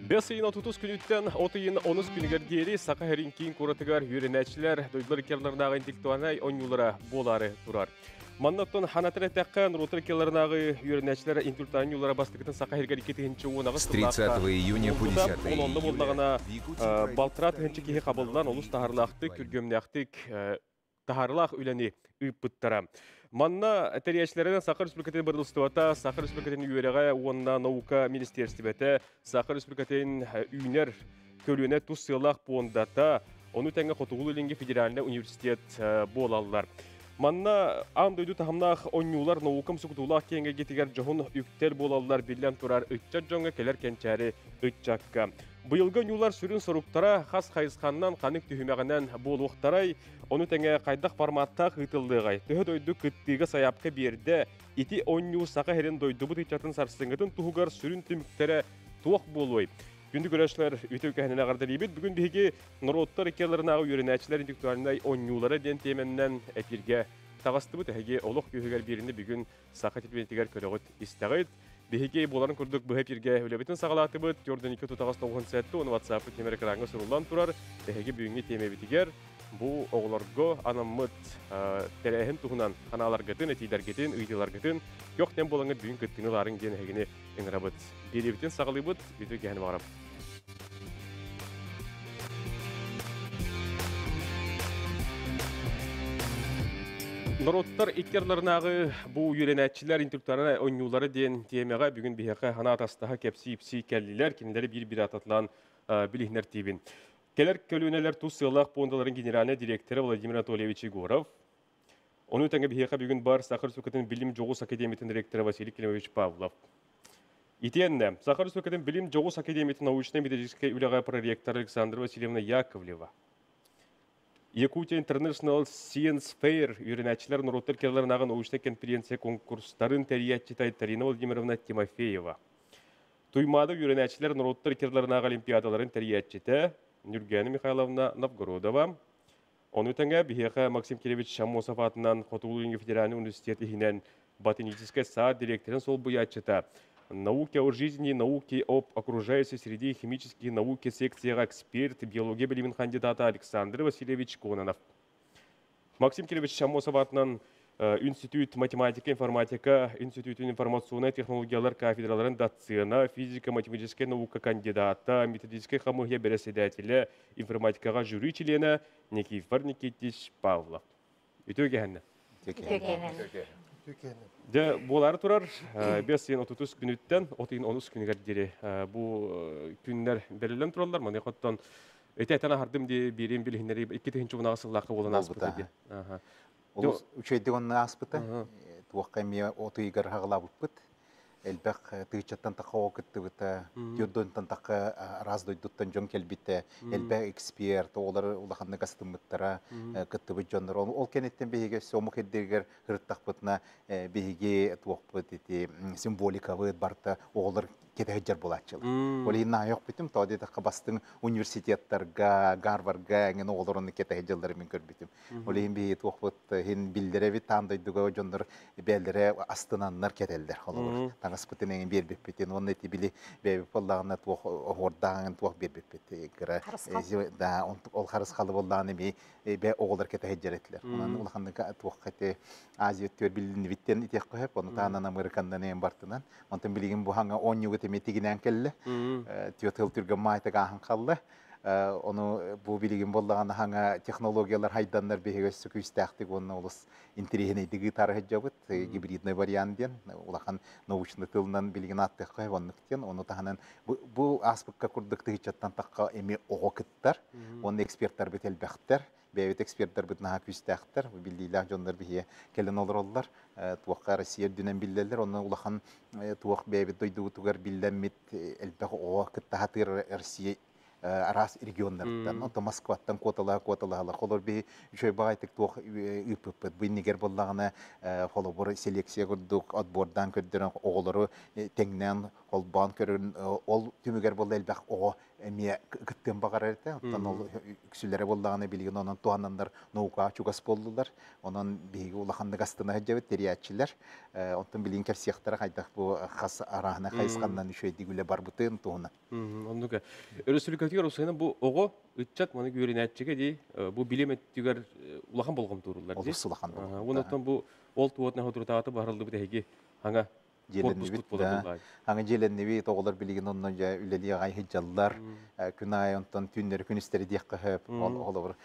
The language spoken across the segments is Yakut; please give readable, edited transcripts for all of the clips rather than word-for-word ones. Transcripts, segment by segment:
Бэс ыйын 30 күнүттэн от ыйын 10 күнүгэр диэри Саха сирин киин куоратыгар үөрэнээччилэр дойдулар иккиарларынааҕы интеллектуальнай оонньуулара буолаары турар. Манна оттон ханатар этэххэ, норуоттар иккиарларынааҕы үөрэнээччилэр интеллектуальнай оонньуулара бастакытын Саха сиригэр 2018 С 30 сыллаахха июня по буолбута. 10 Ол онно июля буоллаҕына в Якутии балтараа пройдут тыһыынча вторые киһи хабыллан международные олус таһаарылаахтык, интеллектуальные күргүөмнээхтик таһаарылаах үлэни ыыппыттара. Манна тэрийээччилэринэн Саха Республикатын Быралыстыбата, Саха Республикатын үөрэҕэ уонна наука министиэристибэтэ, Саха Республикатын үүнэр көлүөнэ тус сыаллаах пуондата, ону тэҥэ Хотугулуу-Илиҥҥи федеральнай университет буолаллар. Манна аан дойду таһымнаах оонньуулар наука умсугутуулаах киэҥ эйгэтигэр дьоһун үктэл буолаллар биллэн турар ыччат дьоҥҥо кэлэр кэнчээри ыччакка. Быйылгы оонньуулар сүрүн соруктара хас хайысханнан ханнык түһүмэҕинэн буолуохтарай, ону тэҥэ хайдах форматтаах ыытыллыаҕай, төһө дойду кыттыыга сайаапка биэрдэ, ити оонньуу Саха сирин дойдубут ыччатын сарсыҥҥытын туһугар сүрүн түмүктэрэ туох буолуой? Күндү көрөөччүлэр, үтүө үкэһинэн эҕэрдэлиибит. Бүгүн биһиги норуоттар иккиаларынааҕы үөрэнээччилэр интеллектуальнай оонньуулара диэн тиэмэннэн эфиргэ таҕыстыбыт. Эһиги олох күүһүгэр биэрини бүгүн саха телевидениетигэр көрөҕүт, истэҕит. Биһиги буоларын курдук быһа эфиргэ үлэбитин саҕалаатыбыт. 42 тутаҕас 97 уонна WhatsApp тиэмэ экраҥҥа суруллан турар. Эһиги бүгүҥҥү тиэмэбитигэр бу оҕолорго анаммыт тэрээһин туһунан ханааларгытын, этиилэргитин, ыйытыыларгытын көх-нэм буолаҥҥыт бүгүн кыттыыны ылаарыҥ диэн эһигини ыҥырабыт. Биэриэбитин саҕалыыбыт, үтүө киэһэни баҕарабыт. Норуоттар икки ардыларынааҕы бу үөрэнээччилэр интеллектуальнай оонньуулара диэн тиэмэҕэ бүгүн биһиэхэ санаа атастаһа кэпсии-ипсии кэллилэр. Кинилэри биир-биир ататлаан билиһиннэртиибин. Кэлэр көлүөнэлэр тус сыаллаах пуондаларын генеральнай директора Владимир Анатольевич Егоров, ону тэҥэ биһиэхэ бүгүн бар Саха Республикатын Билим дьоҕус академиятын ректора Василий Климович Павлов. Итиэннэ Саха Республикатын Билим дьоҕус академиятын научнай-методическай үлэҕэ проректор Александра Васильевна Яковлева. Якутия International Science Fair үөрэнээччилэр норуоттар кыраларынааҕы научнай конференция конкурстарын тэрийээччитэ Айталина Владимировна Тимофеева. Туймаада үөрэнээччилэр норуоттар иккардыларынааҕы олимпиадаларын тэрийээччитэ Нюргена Михайловна Новгородова. Ону тэҥэ биһиэхэ Максим Кирович Аммосов аатынан Хотугулуу-Илиҥҥи федеральнай университет иһинэн ботаническай саад дириэктэрин солбуйааччыта, науки о жизни, науки об окружающей среде, химические науки секцияҕа эксперт, биология билимин кандидата Александр Васильевич Кононов. Максим Кирович Аммосов аатынан Институт математика, информатика институтун информационнай технологиялар кафедраларын доцена, физико-математическай наука кандидата, методическай хамыыһыйа бэрэссэдээтэлэ, информатикаҕа жюри чилиэнэ Никифор Никитич Павлов. Үтүө кэһэннэ. Үтүө кэһэннэ. Дьэ, буолаары турар, 5 ыйын 30 күнүттэн от ыйын 10 күнүгэр диэри бу күннэр бэриллэн тураллар. Маныаха оттон ити этэн аһардым дии биирин билиһиннэрии 2010 сыллаахха буолан ааспыта Буолбута. дии. Олус үчүгэйдик онно ааспыта. Туохха эмиэ от ыйыгар хаҕылаабыппыт. Элбэх тыһыынчаттан тахха оҕо кыттыбыта, 400 тахха араас дойдуттан дьон кэлбитэ, элбэх эксперт, оҕолор улаханнык астыммыттара, кыттыбыт дьоннор. Ол кэнниттэн биһиги өссө омук ирдэригэр ырыттахпытына, биһиги туохпут ити символикабыт барыта оҕолор кэтэһэр буолааччылар. Ол иһин наайах бүтүм, тоҕо диэтэххэ бастыҥ университеттарга, Гарварга эҥин оҕолорун кэтэһэр дьыллары мин көрбүтүм. Ол иһин биһиги туохпут иһин биллэрэбит аан дойдуга дьоннор бээлэрэ астынаннар кэтэллэр. Холобур, таҥаспытын эҥин биэрбиппитин уонна ити били бэйэбит буоллаҕына туох оһуордааҕын туох биэрбиппит кыра да ол харысхалы буоллаҕына эмиэ бээ оҕолор кэтэһэр этилэр. Онон улаханнык туохха ити Азия өттүгэр билиннибиттэн итиэххэ сөп, ону таһынан Американнан эҥин бартынан. Онтон билигин бу хаҥа оонньуугут эмиэ тигинээн кэллэ. Түөрт сыл түргэн маайтык ааһан халла. Ону бу билигин буоллаҕына хаҥа технологиялар хайданнар биһиги өссө күүстээхтик уонна олус интэриэһинэйдик ыытаары сылдьабыт. Гибридный вариант диэн улахан научный тылынан билигин ааттыахха оннук диэн. Ону таһынан бу ааспыкка курдук тыһыынчаттан тахха эмиэ оҕо кыттар. Уонна эксперттарбыт элбэхтэр. Бэйэбит эксперттарбыт наһаа күүстээхтэр, биллиилээх дьоннор биһиэ кэлэн олороллор. Туохха Россия үрдүнэн биллэллэр, онно улахан туох бэйэбит дойдубутугар биллэммит элбэх оҕо кытта сатыыр Россия араас регионнарыттан, онтон Москваттан куоталаһа куоталаһалар. Холор биһи үчүгэй баҕайытык туох ыыппыппыт. Бу иннигэр буоллаҕына холобур селекция курдук отбордаан көрдөрөн оҕолору тэҥнээн. Холбоон көрөн ол түмүгэр буолла элбэх оҕо эмиэ кыттыан баҕарар этэ. Оттон ол үксүлэрэ буоллаҕына билигин онон туһананнар наукаҕа чугас буоллулар. Онон биһиги улаханнык астына сылдьабыт тэрийээччилэр. Онтон билигин кэпсиэхтэрэ хайдах бу хас арааһына хайысханнан үчүгэйдик үлэ барбытын туһунан. Оннук. Өрөспүүбүлүкэтигэр усайна бу оҕо ыччат маны үөрэнээччигэ дии бу билим өттүгэр улахан болҕомто ууруллар дии. Олус улахан болҕомто. Онон бу ол туотна хотурутааты баһарыллыбыт эһиги хаҥа дьиэлэннибит да аны дьиэлэннибит оҕолор билигин онно дьэ үлэлии аҕай сылдьаллар күн аайы онтон түүннэри күнүстэри диэххэ сөп ол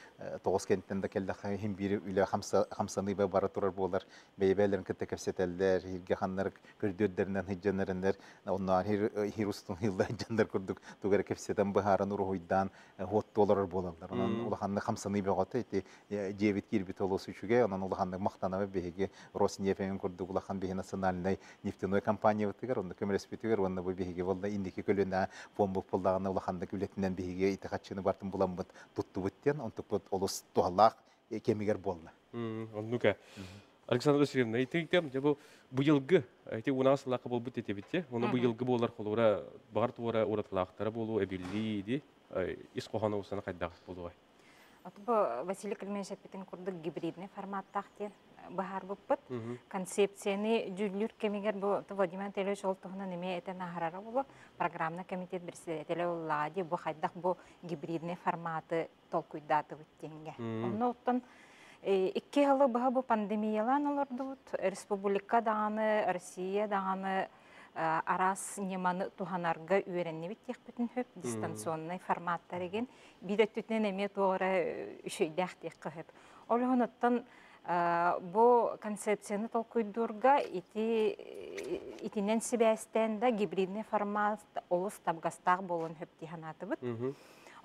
тоҕус кэнниттэн да кэллэххэ иһин биир үлэ хамсаныы бара турар буолар бэйэ-бэйэлэрин кытта кэпсэтэллэр иһиргэ ханнарык көрдүөрдэринэн сылдьанарыннар онно хир устун хилла сылдьаннар курдук тугу эрэ кэпсэтэн быһааран уруһуйдаан хуотту олорор буолаллар онон улаханнык хамсаныы бөҕөтө ити дьиэбит киирбит олус үчүгэй, онон улаханнык махтанабыт биһиги Роснефть курдук улахан биһи национальнай нефтяной компаниябытыгар, онно көмөлөспүтүгэр уонна бу биһиги буолла инники көлүөнэ фондбут буоллаҕына улаханнык үлэтинэн биһиги ити хаччыны бартын буламмыт туттубут диэн онтукпут олус туһалаах кэмигэр буолла. Оннук Александра Васильевна, итиҥтем дьэ бу быйылгы ити унаа сылаакка буолбут этибит Оны быйылгы буолар холура бағар туора уратылаахтара буолуу эбиллии ди ис хоһооно усана хайдах буолуой? Бу Василий Климович эппитин курдук гибридный форматтаах диэн быһаарбыппыт. Концепцияны дьүүллүүр кэмигэр бу Владимир Анатольевич ол туһунан эмиэ этэн аһарара буолуо. Программный комитет председателэ уллаа дии бу хайдах бу гибридный форматы толкуйдаатыбыт диэнгэ. Онно оттон икки сылы быһа бу пандемиялаан олордубут. Республика даҕаны, Россия даҕаны араас ньыманы туһанарга үөрэннибит диэхпитин сөп дистанционнай форматтар игин биир өттүтүнэн эмиэ туох эрэ үчүгэйдээх диэххэ сөп. Ол иһин оттон бу концепцияны толкуйдуурга ити итинэн сибээстээн да гибридный формат олус табыгастаах буолуон сөп дии санаатыбыт.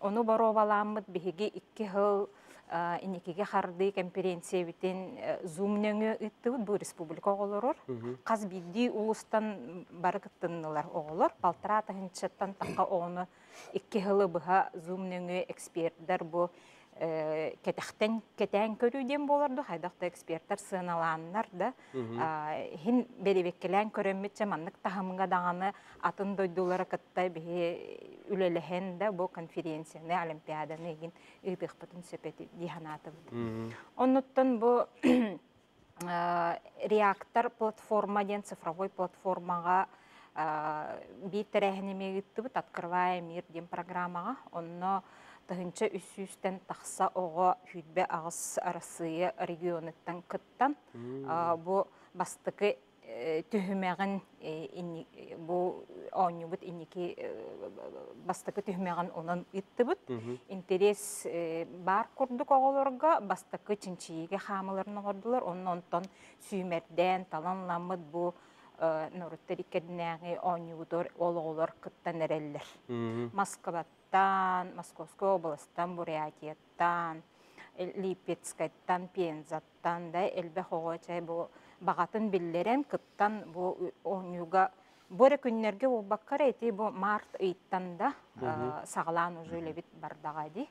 Ону боруобалааммыт биһиги икки сыл инникигэ хардыы кэмпириэнсийэбитин Zoom нөҥүө ыыттыбыт бу республика оҕолорор. Хас биирдии улуустан бары кыттыннылар оҕолор. Балтараа тыһыынчаттан тахха оҕону икки сылы быһа Zoom нөҥүө экспердэр бу кэтэхтэн кэтээн көрүү диэн буолар да хайдах да эксперттэр сыаналааннар да иһин бэрэбиэккэлээн көрөммүт чэ маннык таһымҥа даҕаны атын дойдулары кытта биһи үлэлэһэн да бу конференцияны олимпиаданы игин ыытыахпытын сөп эти дии санаатыбыт. Оннуттан бу реактор платформа диэн цифровой платформаҕа биир тэрээһини эмиэ ыыттыбыт «Открывая мир» диэн программаҕа. Онно тыһыынча үс сүүстэн тахса оҕо сүүрбэ аҕыс Арассыыйа регионуттан кыттан бу бастакы түһүмэҕин бу оонньуубут инники бастакы түһүмэҕин онон ыыттыбыт. Интерес баар курдук оҕолорго бастакы чинчийиигэ хаамыларын оҥордулар. Онно онтон сүүмэрдээн талан ыламмыт бу норуттар иккэрдинээҕи оонньуубутугар ол оҕолор кыттан эрэллэр. Москваттан, Московскай областан, Бурятияттан, Липецкайтан, Пензаттан тан да элбэх оҕо чай бу баҕатын биллэрэн кыттан бу оонньууга бу эрэ күннэргэ буолбакка эрэ ити бу март ыйыттан да саҕалаан уже үлэбит бардаҕа дии.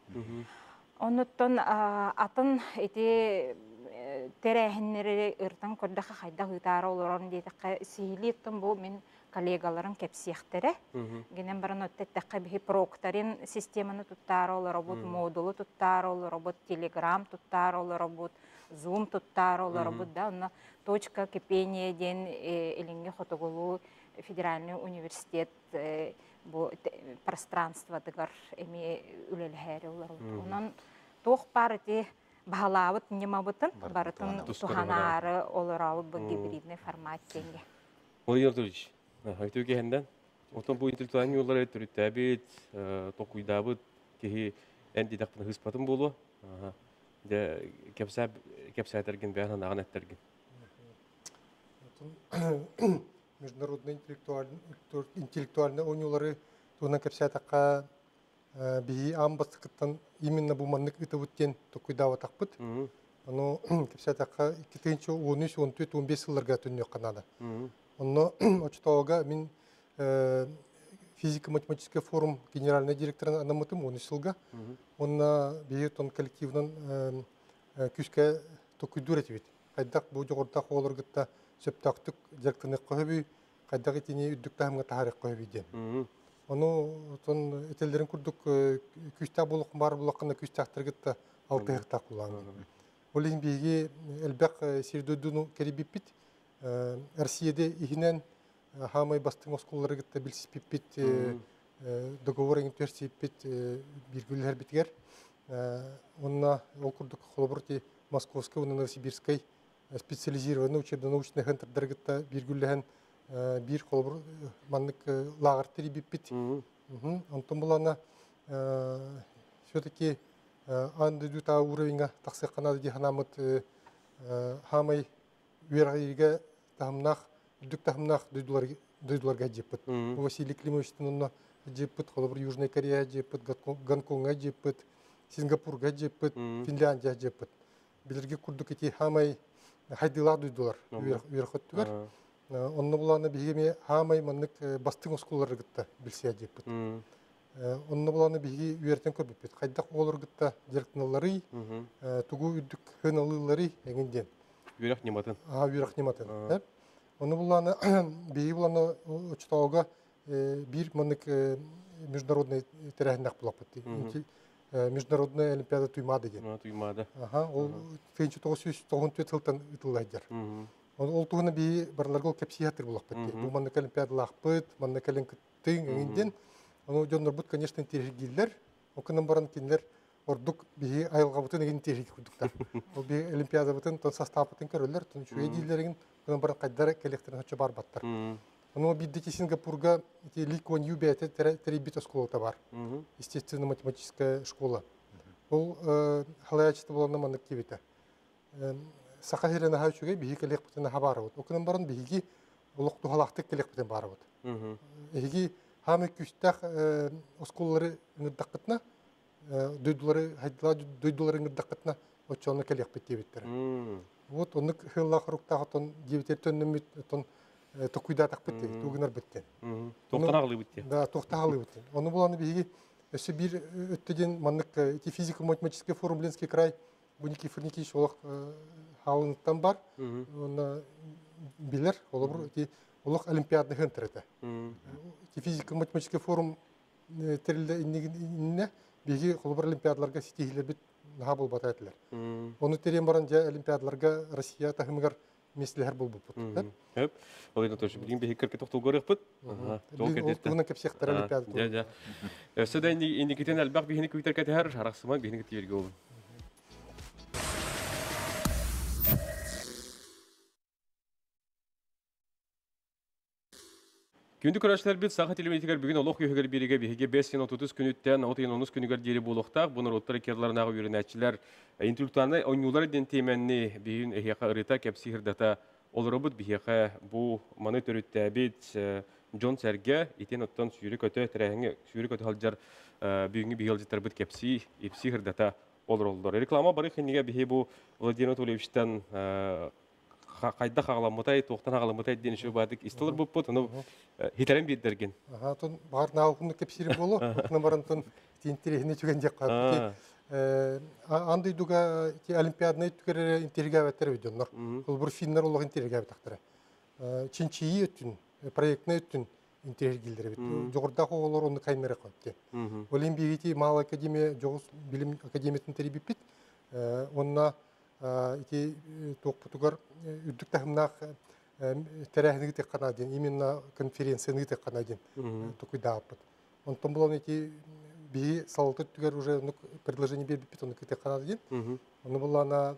Онуттан атын ити тэрээһиннэри ырытан көрдөххө хайдах ыытаары олорон диэтэххэ сиһилии бу мин коллегаларым кэпсиэхтэрэ. Гинэн баран эттэххэ биһи прокторин системаны туттаары олоробут, модулу туттаары олоробут, телеграм туттаары олоробут, зум туттаары олоробут да, онно точка кипения диэн Илиҥҥи Хотугулуу федеральный университет бу пространствотыгар эмиэ үлэлэһээри олоробут. Онон туох баар ити баһылаабыт ньымабытын барытын туһанаары олорообут бу гибридный формат диэнгэ. Владимир Анатольевич, үтүө киһинден. Отон бу интеллектуальный юллары төрүттээбит, толкуйдаабыт киһи эн дидэхпин хыспатын буолуо. Дьэ, кэпсээтэргин бэйэн санааҕын эттэргин. Международный интеллектуальный оонньуулары туһунан кэпсээтэххэ, биһи аан бастакыттан именно бу маннык ыытабыт диэн толкуйдаабатахпыт. Ону кэпсээтэххэ, 2013, 14, 15 сылларга төннүөххэ наада. Онно оччотооҕуга мин физико-математический форум генеральный директорын анаммытым 13 сылга. Онно биһи тон коллективынан күүскэ толкуйдуур этибит. Хайдах бу дьоҕурдаах оҕолоргутта сөптөөхтүк дьарыктаныахха сөбүй, Хайдах итини үрдүк таһымҥа таһаарыахха сөбүй диэн. Ону отон этэллэрин курдук күүстээх буолуох баар булаххына күүстээхтэр кытта алтыһыахтаах кулаан. Ол иһин биһиги элбэх сир дойдуну кэрийбиппит. Россияда иһинэн хаамай бастыҥ оскуолалары кытта билсиппиппит, договор эҥин түһэрсиппит бииргэ үлэлэһэрбитигэр. Уонна ол курдук холобур ти Московскай уонна Новосибирскай специализированный учебно-научный центрдары кытта бииргэ үлэлэһэн биир холобур маннык лааҕыр тэрийбиппит. Онтон булана все-таки аан дойдутааҕы уровеньга тахсыахха наада дии санааммыт хаамай үөрэҕиригэ таһымнаах үрдүк таһымнаах дойдуларга дьиэппит. Василий Климовичтын онно дьиэппит, холобур Южная Корея дьиэппит, Гонконгга дьиэппит, Сингапурга дьиэппит, Финляндия дьиэппит. Билэрги курдук ити хаамай хайдыылаах дойдулар үөрэх өттүгэр. Онно булаана биһиги эмиэ хаамай маннык бастыҥ оскуолалары кытта билсиэ диэппит. Онно булаана биһиги үөрэтэн көрбүппүт. Хайдах оҕолору кытта дьарыктаналларый, тугу үрдүк сыаналыылларый эҥин диэн. Үөрэх ньыматын. Аа, үөрэх ньыматын. Онно булаана биһиги булаана оччотооҕуга биир маннык международный тэрээһиннээх булаппыт. Международная олимпиада Туймаада диэн. Туймаада. Аха, ол 1994 сылтан ыытыллар. Ол туһунан биһи барыларга ол кэпсии сатыыр буоллахпыт дии. Бу маннык олимпиадалаахпыт, манна кэлин кыттыҥ, эҥин диэн. Ону дьоннорбут, конечно, интириэһиргииллэр. Ол гынан баран кинилэр ордук биһи айылҕабытын игин интириэһиргии курдуктар. Ол биһи олимпиадабытын, тон састааппытын көрөллөр, тон үчүгэй дииллэрин, гынан баран хайдара кэлиэхтэрин соччо барбаттар. Ону биирдики Сингапурга ити Ли Куан Ю бэйэтэ тэрийбит оскуолата бар. Естественно-математическая школа. Ол халаячыта буоланна маннык диэбитэ. Саха сирэ наһаа үчүгэй, биһиги кэлиэхпитин наһаа баарабыт. Ол гынан баран биһиги олох туһалаахтык кэлиэхпитин баарабыт. Эһиги хаамай күүстээх оскуолалары ыҥырдаххытына, дойдулары хайдылаах дойдулары ыҥырдаххытына, оччону кэлиэхпит диэбиттэрэ. Вот оннук сыаллаах хоруктаах отон диэбитэр төннөммүт, отон токуйдаатахпыт дии, тугунарбыт диэн. Туохтан аҕалыыбыт диэн. Да, туохтан аҕалыыбыт диэн. Ону булан биһиги өссө биир өттө диэн маннык ити физико-математический форум Ленский край бу Никифор Никитич олох хаалыныттан бар. Уонна билэр, олобур ити олох олимпиадный хынтыр этэ. Ити физико-математический форум тэриллэ иннинэ биһиги холобур олимпиадаларга ситиһиилэрбит наһаа буолбата этилэр. Ону тэрийэн баран дьэ олимпиадаларга Россия таһымыгар миэстэлэһэр буолбуппут. Хөп. Ол иһин тоже билигин биһиги кыркы тохтолгорыахпыт. Ол туһунан кэпсиэхтэрэ олимпиада. Дьэ, дьэ. Өссө да инникитин элбэх биһини күүтэр кэтэһэр, арахсыман биһини кытта болун. Күндү көрөөччүлэрбит, Саха телевидениетигэр бүгүн олох үөһүгэр биэригэ биһиги 5 30 күнүттэн 6 күнүгэр диэри буолуохтаах бу норуоттар иккиарларынааҕы үөрэнээччилэр интеллектуальнай оонньуулар диэн тиэмэнни биһин эһиэхэ ырыта кэпсии сырдата олоробут. Биһиэхэ бу маны төрүттээбит дьон-сэргэ итин оттон сүүрэ-көтө тэрээһиҥҥэ сүүрэ-көтө сылдьар бүгүҥҥү биһи ыалдьыттарбыт кэпсии ипсии сырдата олороллор. Реклама бары хиннигэ биһи бу Владимир Анатольевичтан хайдах аҕаламмытай, туохтан аҕаламмытай диэн үчүгэй баадык истэ олорбуппут, ону хитэрэн биэрдэргин. Аха, тон баҕар наукуну кэпсиирим буолуо, отуна баран тон интириэһини түгэн диэххэ. Аан дойдуга ити олимпиаднай түгэр интиригээбэттэр эбит дьоннор. Холобур финнэр олох интиригээбэтэхтэрэ. Чинчийии өттүн, проектнай өттүн интириэргииллэр эбит. Дьоҕурдаах оҕолор онну кайнары қойды. Ол иһин биһиги Малая академия дьоҕус билим академиятын тэрийбиппит. Онно ити туохпутугар үрдүк таһымнаах тэрээһини ыытыахха диэн, именно конференцияны ыытыахха диэн токуйдаабыппыт. Онтон булан ити биһи салалта өттүгэр уже оннук предложение биэрбиппит, оннук ыытыахха диэн. Ону буллаана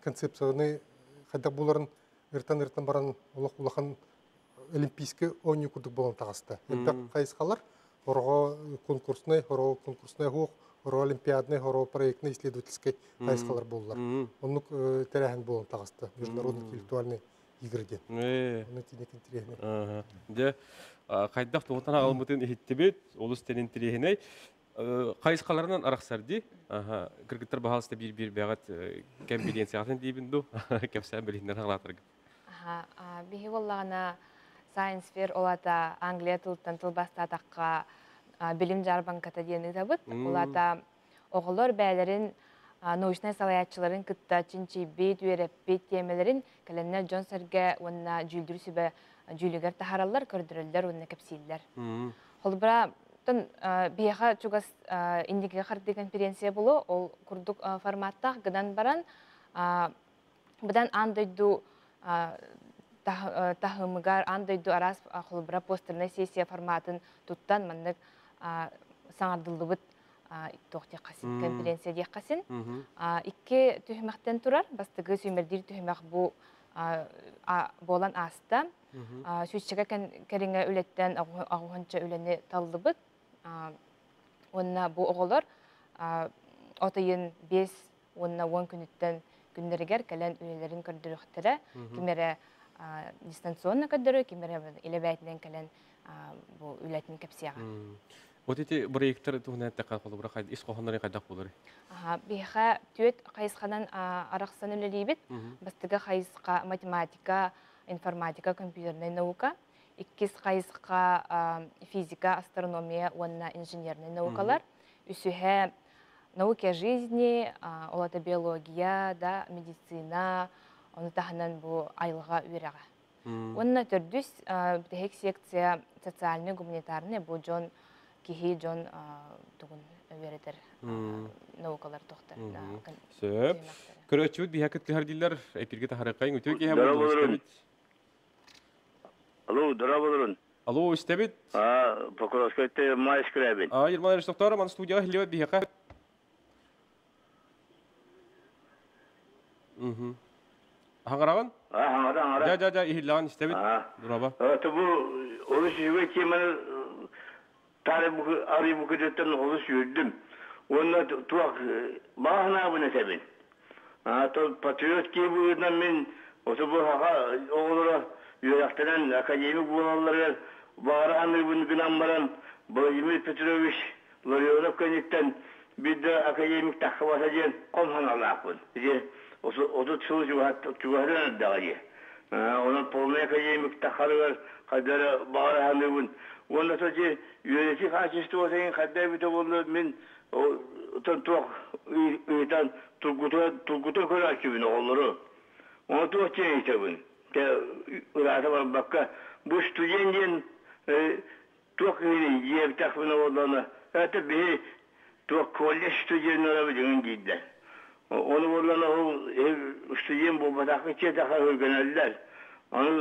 концепцияны хайдах буларын ыртан-ыртан баран олох улахан олимпийский оонньуу курдук буолан таҕыста. Элбэх хайысхалар хороҕо конкурснай, хороҕо конкурснай хуох, хороҕо олимпиаднай, хороҕо проектный исследовательскай хайысхалар буоллар. Оннук тэрээһин буолан таҕыста. Международный интеллектуальный игры диэн. Ону тиник интириэһинэй. Дьэ, хайдах туһутан аҕалбытын иһиттибит, олус тэн интириэһинэй. Хайысхаларынан арахсар дии. Кыргыттар баһаалыста биир-биир бэҕэт кэмпириэнсийэҕитин диибин дуу, кэпсээн билиһиннэр аҕалаатаргыт. Биһи буоллаҕына Science Fair ол аата Англия тылыттан тылбаастаатахха билим дьаарбаҥката диэн ыытабыт. Ол аата оҕолор бэйэлэрин научнай салайааччыларын кытта чинчийбит, үөрэппит тиэмэлэрин кэлэннэр дьон-сэргэ уонна дьүүллүүр сүбэ Дьүүлүгэр таһаараллар, көрдөрөллөр уонна кэпсииллэр. Холобура, тон биһиэхэ чугас инникигэ хардыы конференция булу, ол курдук форматтаах гынан баран, быдан аан дойду таһымыгар, аан дойду араас холобура постернай сессия форматын туттан маннык саҥардыллыбыт туох диэххэ конференция диэххэ син. Икки түһүмэхтэн турар. Бастакы сүүмэрдиир түһүмэх бу буолан ааста. Сүүсчэкэ кэриҥэ үлэттэн аҕыһынча үлэни таллыбыт. Уонна бу оҕолор от ыйын 5 уонна 10 күнүттэн күннэригэр кэлэн үлэлэрин көрдөрүөхтэрэ. Ким эрэ дистанционно көрдөрүө, ким эрэ илэ бэйэтинэн кэлэн бу үлэтин кэпсиэҕэ. Вот эти проекттар туһунан эттэххэ, холобура, ис хоһооннорун хайдах буолар? Биһиэхэ түөрт хайысханан арахсан үлэлиибит. Бастакы хайысха математика, информатика, компьютерная наука. Иккис хайысха физика, астрономия уонна инженерный наукалар. Үсүһэ науки о жизни, ол это биология, да, медицина, ону таһынан бу айылҕа үөрэҕэ. Уонна төрдүс бүтэһик секция социальный гуманитарный бу дьон киһи дьон тугун үөрэтэр наукалар тохтор. Сөп. Көрөөччүбүт биһэ кыттыһар дииллэр, эпирге таһарыккайын үтүө киһи буолуҥ. Алло, здорово, Алло, истэбит. А, Покровскайты Май Скрябин. А, Ерман Ильич доктор, ман студияға хилебет биһэхэ. Мгм. Хаҥараҕын? А, хаҥара, хаҥара. Дьа, дьа, дьа, иһиллэҕин истэбит. Дураба. Тобу олус үчүгэй теманы тары арый букутуттан олус үөрдүм. Уонна туох баҕа санаабын этэбин. То патриот киһи быһыытынан мин ото бу саха оҕолоро үөрэхтэнэн академик буолалларыгар баҕара саныыбын гынан баран Владимир Петрович Ларионов кэнниттэн биир да академик тахсыбата диэн хом санаалаахпын. Ити 30 сыл чугаһатан эрдэҕэ дии. Онон полный академик тахарыгар хайда эрэ баҕара саныыбын. Уонна ити үөрэтии хаачыстыбата хайда эбитэ буолла мин оттон туох ыытан тургута тургута көрөөччүбүн оҕолору. Ону туох диэн ыйытабын? Тэ ыраата барбакка бу студент диэн туох киһини диэбитэхпинэ буоллаҕына, это биһи туох колледж студеннара билигин дииллэр. Ону буоллаҕына ол студент буолбатахха дьиэтэхэ өйгөнөллөр. Ону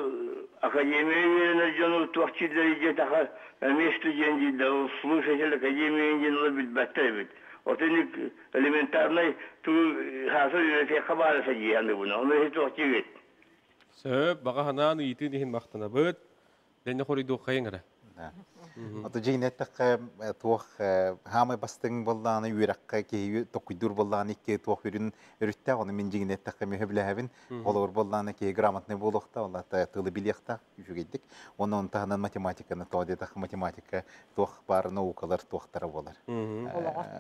академия үөрэнэр дьону туох дииллэрий диэтэхэ эмиэ студент дииллэр. Ол слушатель академия диэн олор билбэттэр эбит. Отон элементарнай тугу хааса үөрэтиэххэ баара дии саныыбын. Ону иһи туох диигит? Сөп, баҕа санаан ыйытыын иһин махтанабыт. Дэнне хоруйдуоххайыҥ эрэ. Ото дьиҥин эттэххэ, туох хаамай бастыҥ буоллаҕына үөрэххэ киһи токуйдуур буоллаҕына икки туох үрүн өрүттээх, ону мин дьиҥин эттэххэ мүһэ билэһэбин. Холобур буоллаҕына киһи грамотный буолуохтаах, ол аата тылы билиэхтээх үчүгэйдик. Уонна ону таһынан математиканы тоҕо диэтэххэ математика туох баар наукалар туохтара буолар.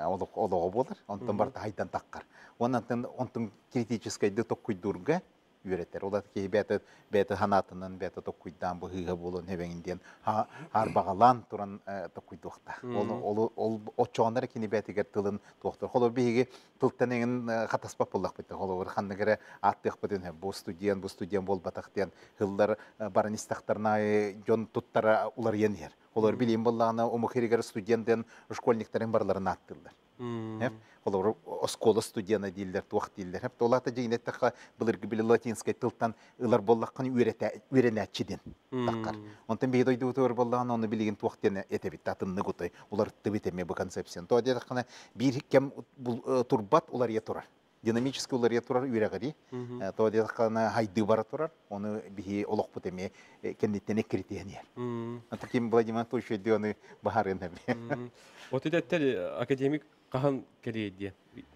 Олоҕо буолар. Онтон барыта хайдан таххар. Уонна онтон критическайды токуйдуурга үөрэтэр. Ол киһи бэйэтэ бэйэтэ санаатынан бэйэтэ токкуйдаан быһыыга буолуон эбэҥин диэн хаарбаҕалаан туран токкуйдуохтаах. Ол ол ол оччоҕунара кини бэйэтигэр тылын туохтур. Холобур биһиги тылтан эҥин хатаспат буоллахпыт. Холобур ханнык эрэ ааттыахпытын бу студент, бу студент буолбатах диэн хыллар баран истэхтэрин дьон туттара уларыйан иһэр. Холобур билиим буоллаҕына омук иригэр студент диэн школьниктарын барыларын ааттыыллар. Холобур, оскуола студена дииллэр, туох дииллэр. Хеп толата дьиҥнэттэххэ былыргы били латинскай тылтан ылар буоллаххын үөрэнээччи диэн таххар. Онтон биһи дойдубутугар буоллаҕына ону билигин туох диэн этэбит атыннык утой уларыттыбыт эмиэ бу концепцияны. То диэтэххинэ биир кэм турбат уларыйа турар. Динамический уларыйа турар үөрэҕири. То диэтэххинэ хайдыы бара турар. Ону биһи олохпут эмиэ кэнниттэн эккиритиэн иһэр. Ата ким Владимир Анатольевич өйдүө баһарын эми. Вот этэттэр академик хаһан кэлиэ диэн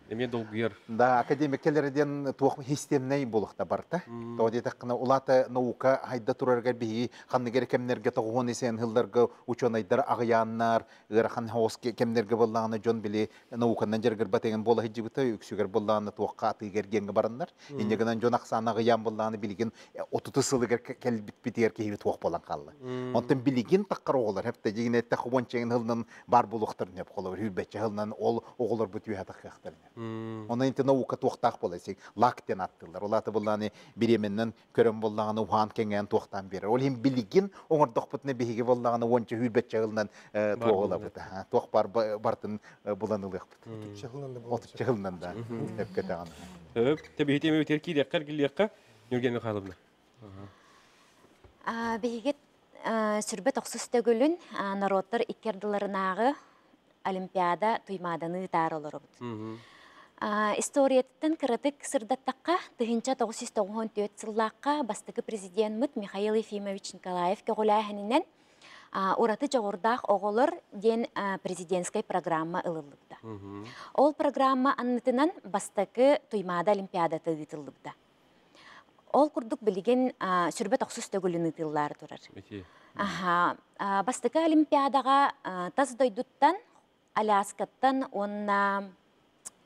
эмиэ долгуйар. Да, академик кэлэрэ диэн туох системнэй буолуохта барта. Тоҕо диэтэххинэ, улаата наука хайда турарыгар биһиги ханнык эрэ кэмнэргэ тоҕуһуон исэн сылларга учуонайдар аҕыйааннар, ыарахан соҕус кэмнэргэ буоллаҕына дьон били науканан дьарыгырбат эҥин буола сылдьыбыта, үксүгэр буоллаҕына туохха атыыга эргиэҥҥэ бараннар. Инньэ гынан дьон ахсаана аҕыйаан буоллаҕына билигин 30 сылыгар кэлбиппитигэр киһибит туох буолан хаалла. Онтон билигин таххар оҕолор хэптэ дьигинэ эттэххэ уонча эҥин сылынан баар буолуохтарын сөп. Холобур, сүүрбэччэ сылынан ол ол оҕолорбут үөһэ тахыахтар. Онон инти наука туохтаах буолар лак диэн аттылар. Ол аты буллааны бириэмэннэн көрөн буоллаҕына уһаан кэҥээн туохтаан биэрэр. Ол иһин билигин оҥордохпутуна биһиги буоллаҕына уонча сүүрбэччэ сылынан туох ылабыт. Туох бар бартын булан ылыахпыт. Отучча сылынан да. Өпкөтөҕөн. Өп, тэбиһити эми битер киириэххэ эргиллиэххэ Ньурген Михайловна. Биһиги сүрбэ тохсус төгүлүн норуоттар икки ардыларынааҕы Олимпиада Туймааданы ыытаары олоробут. Историятыттан кыратык сырдаттахха, 1994 сыллаахха бастакы президеммит Михаил Ефимович Николаев көҕүлээһининэн ураты дьоҕурдаах оҕолор диэн президентскай программа ылыллыбыта. Ол программа аннытынан бастакы Туймаада Олимпиадата ыытыллыбыта. Ол курдук билигин сүрбэ тохсус төгүлүн ыытыллаары турар. Аха, бастакы Олимпиадаҕа тас дойдуттан, Аляскаттан уонна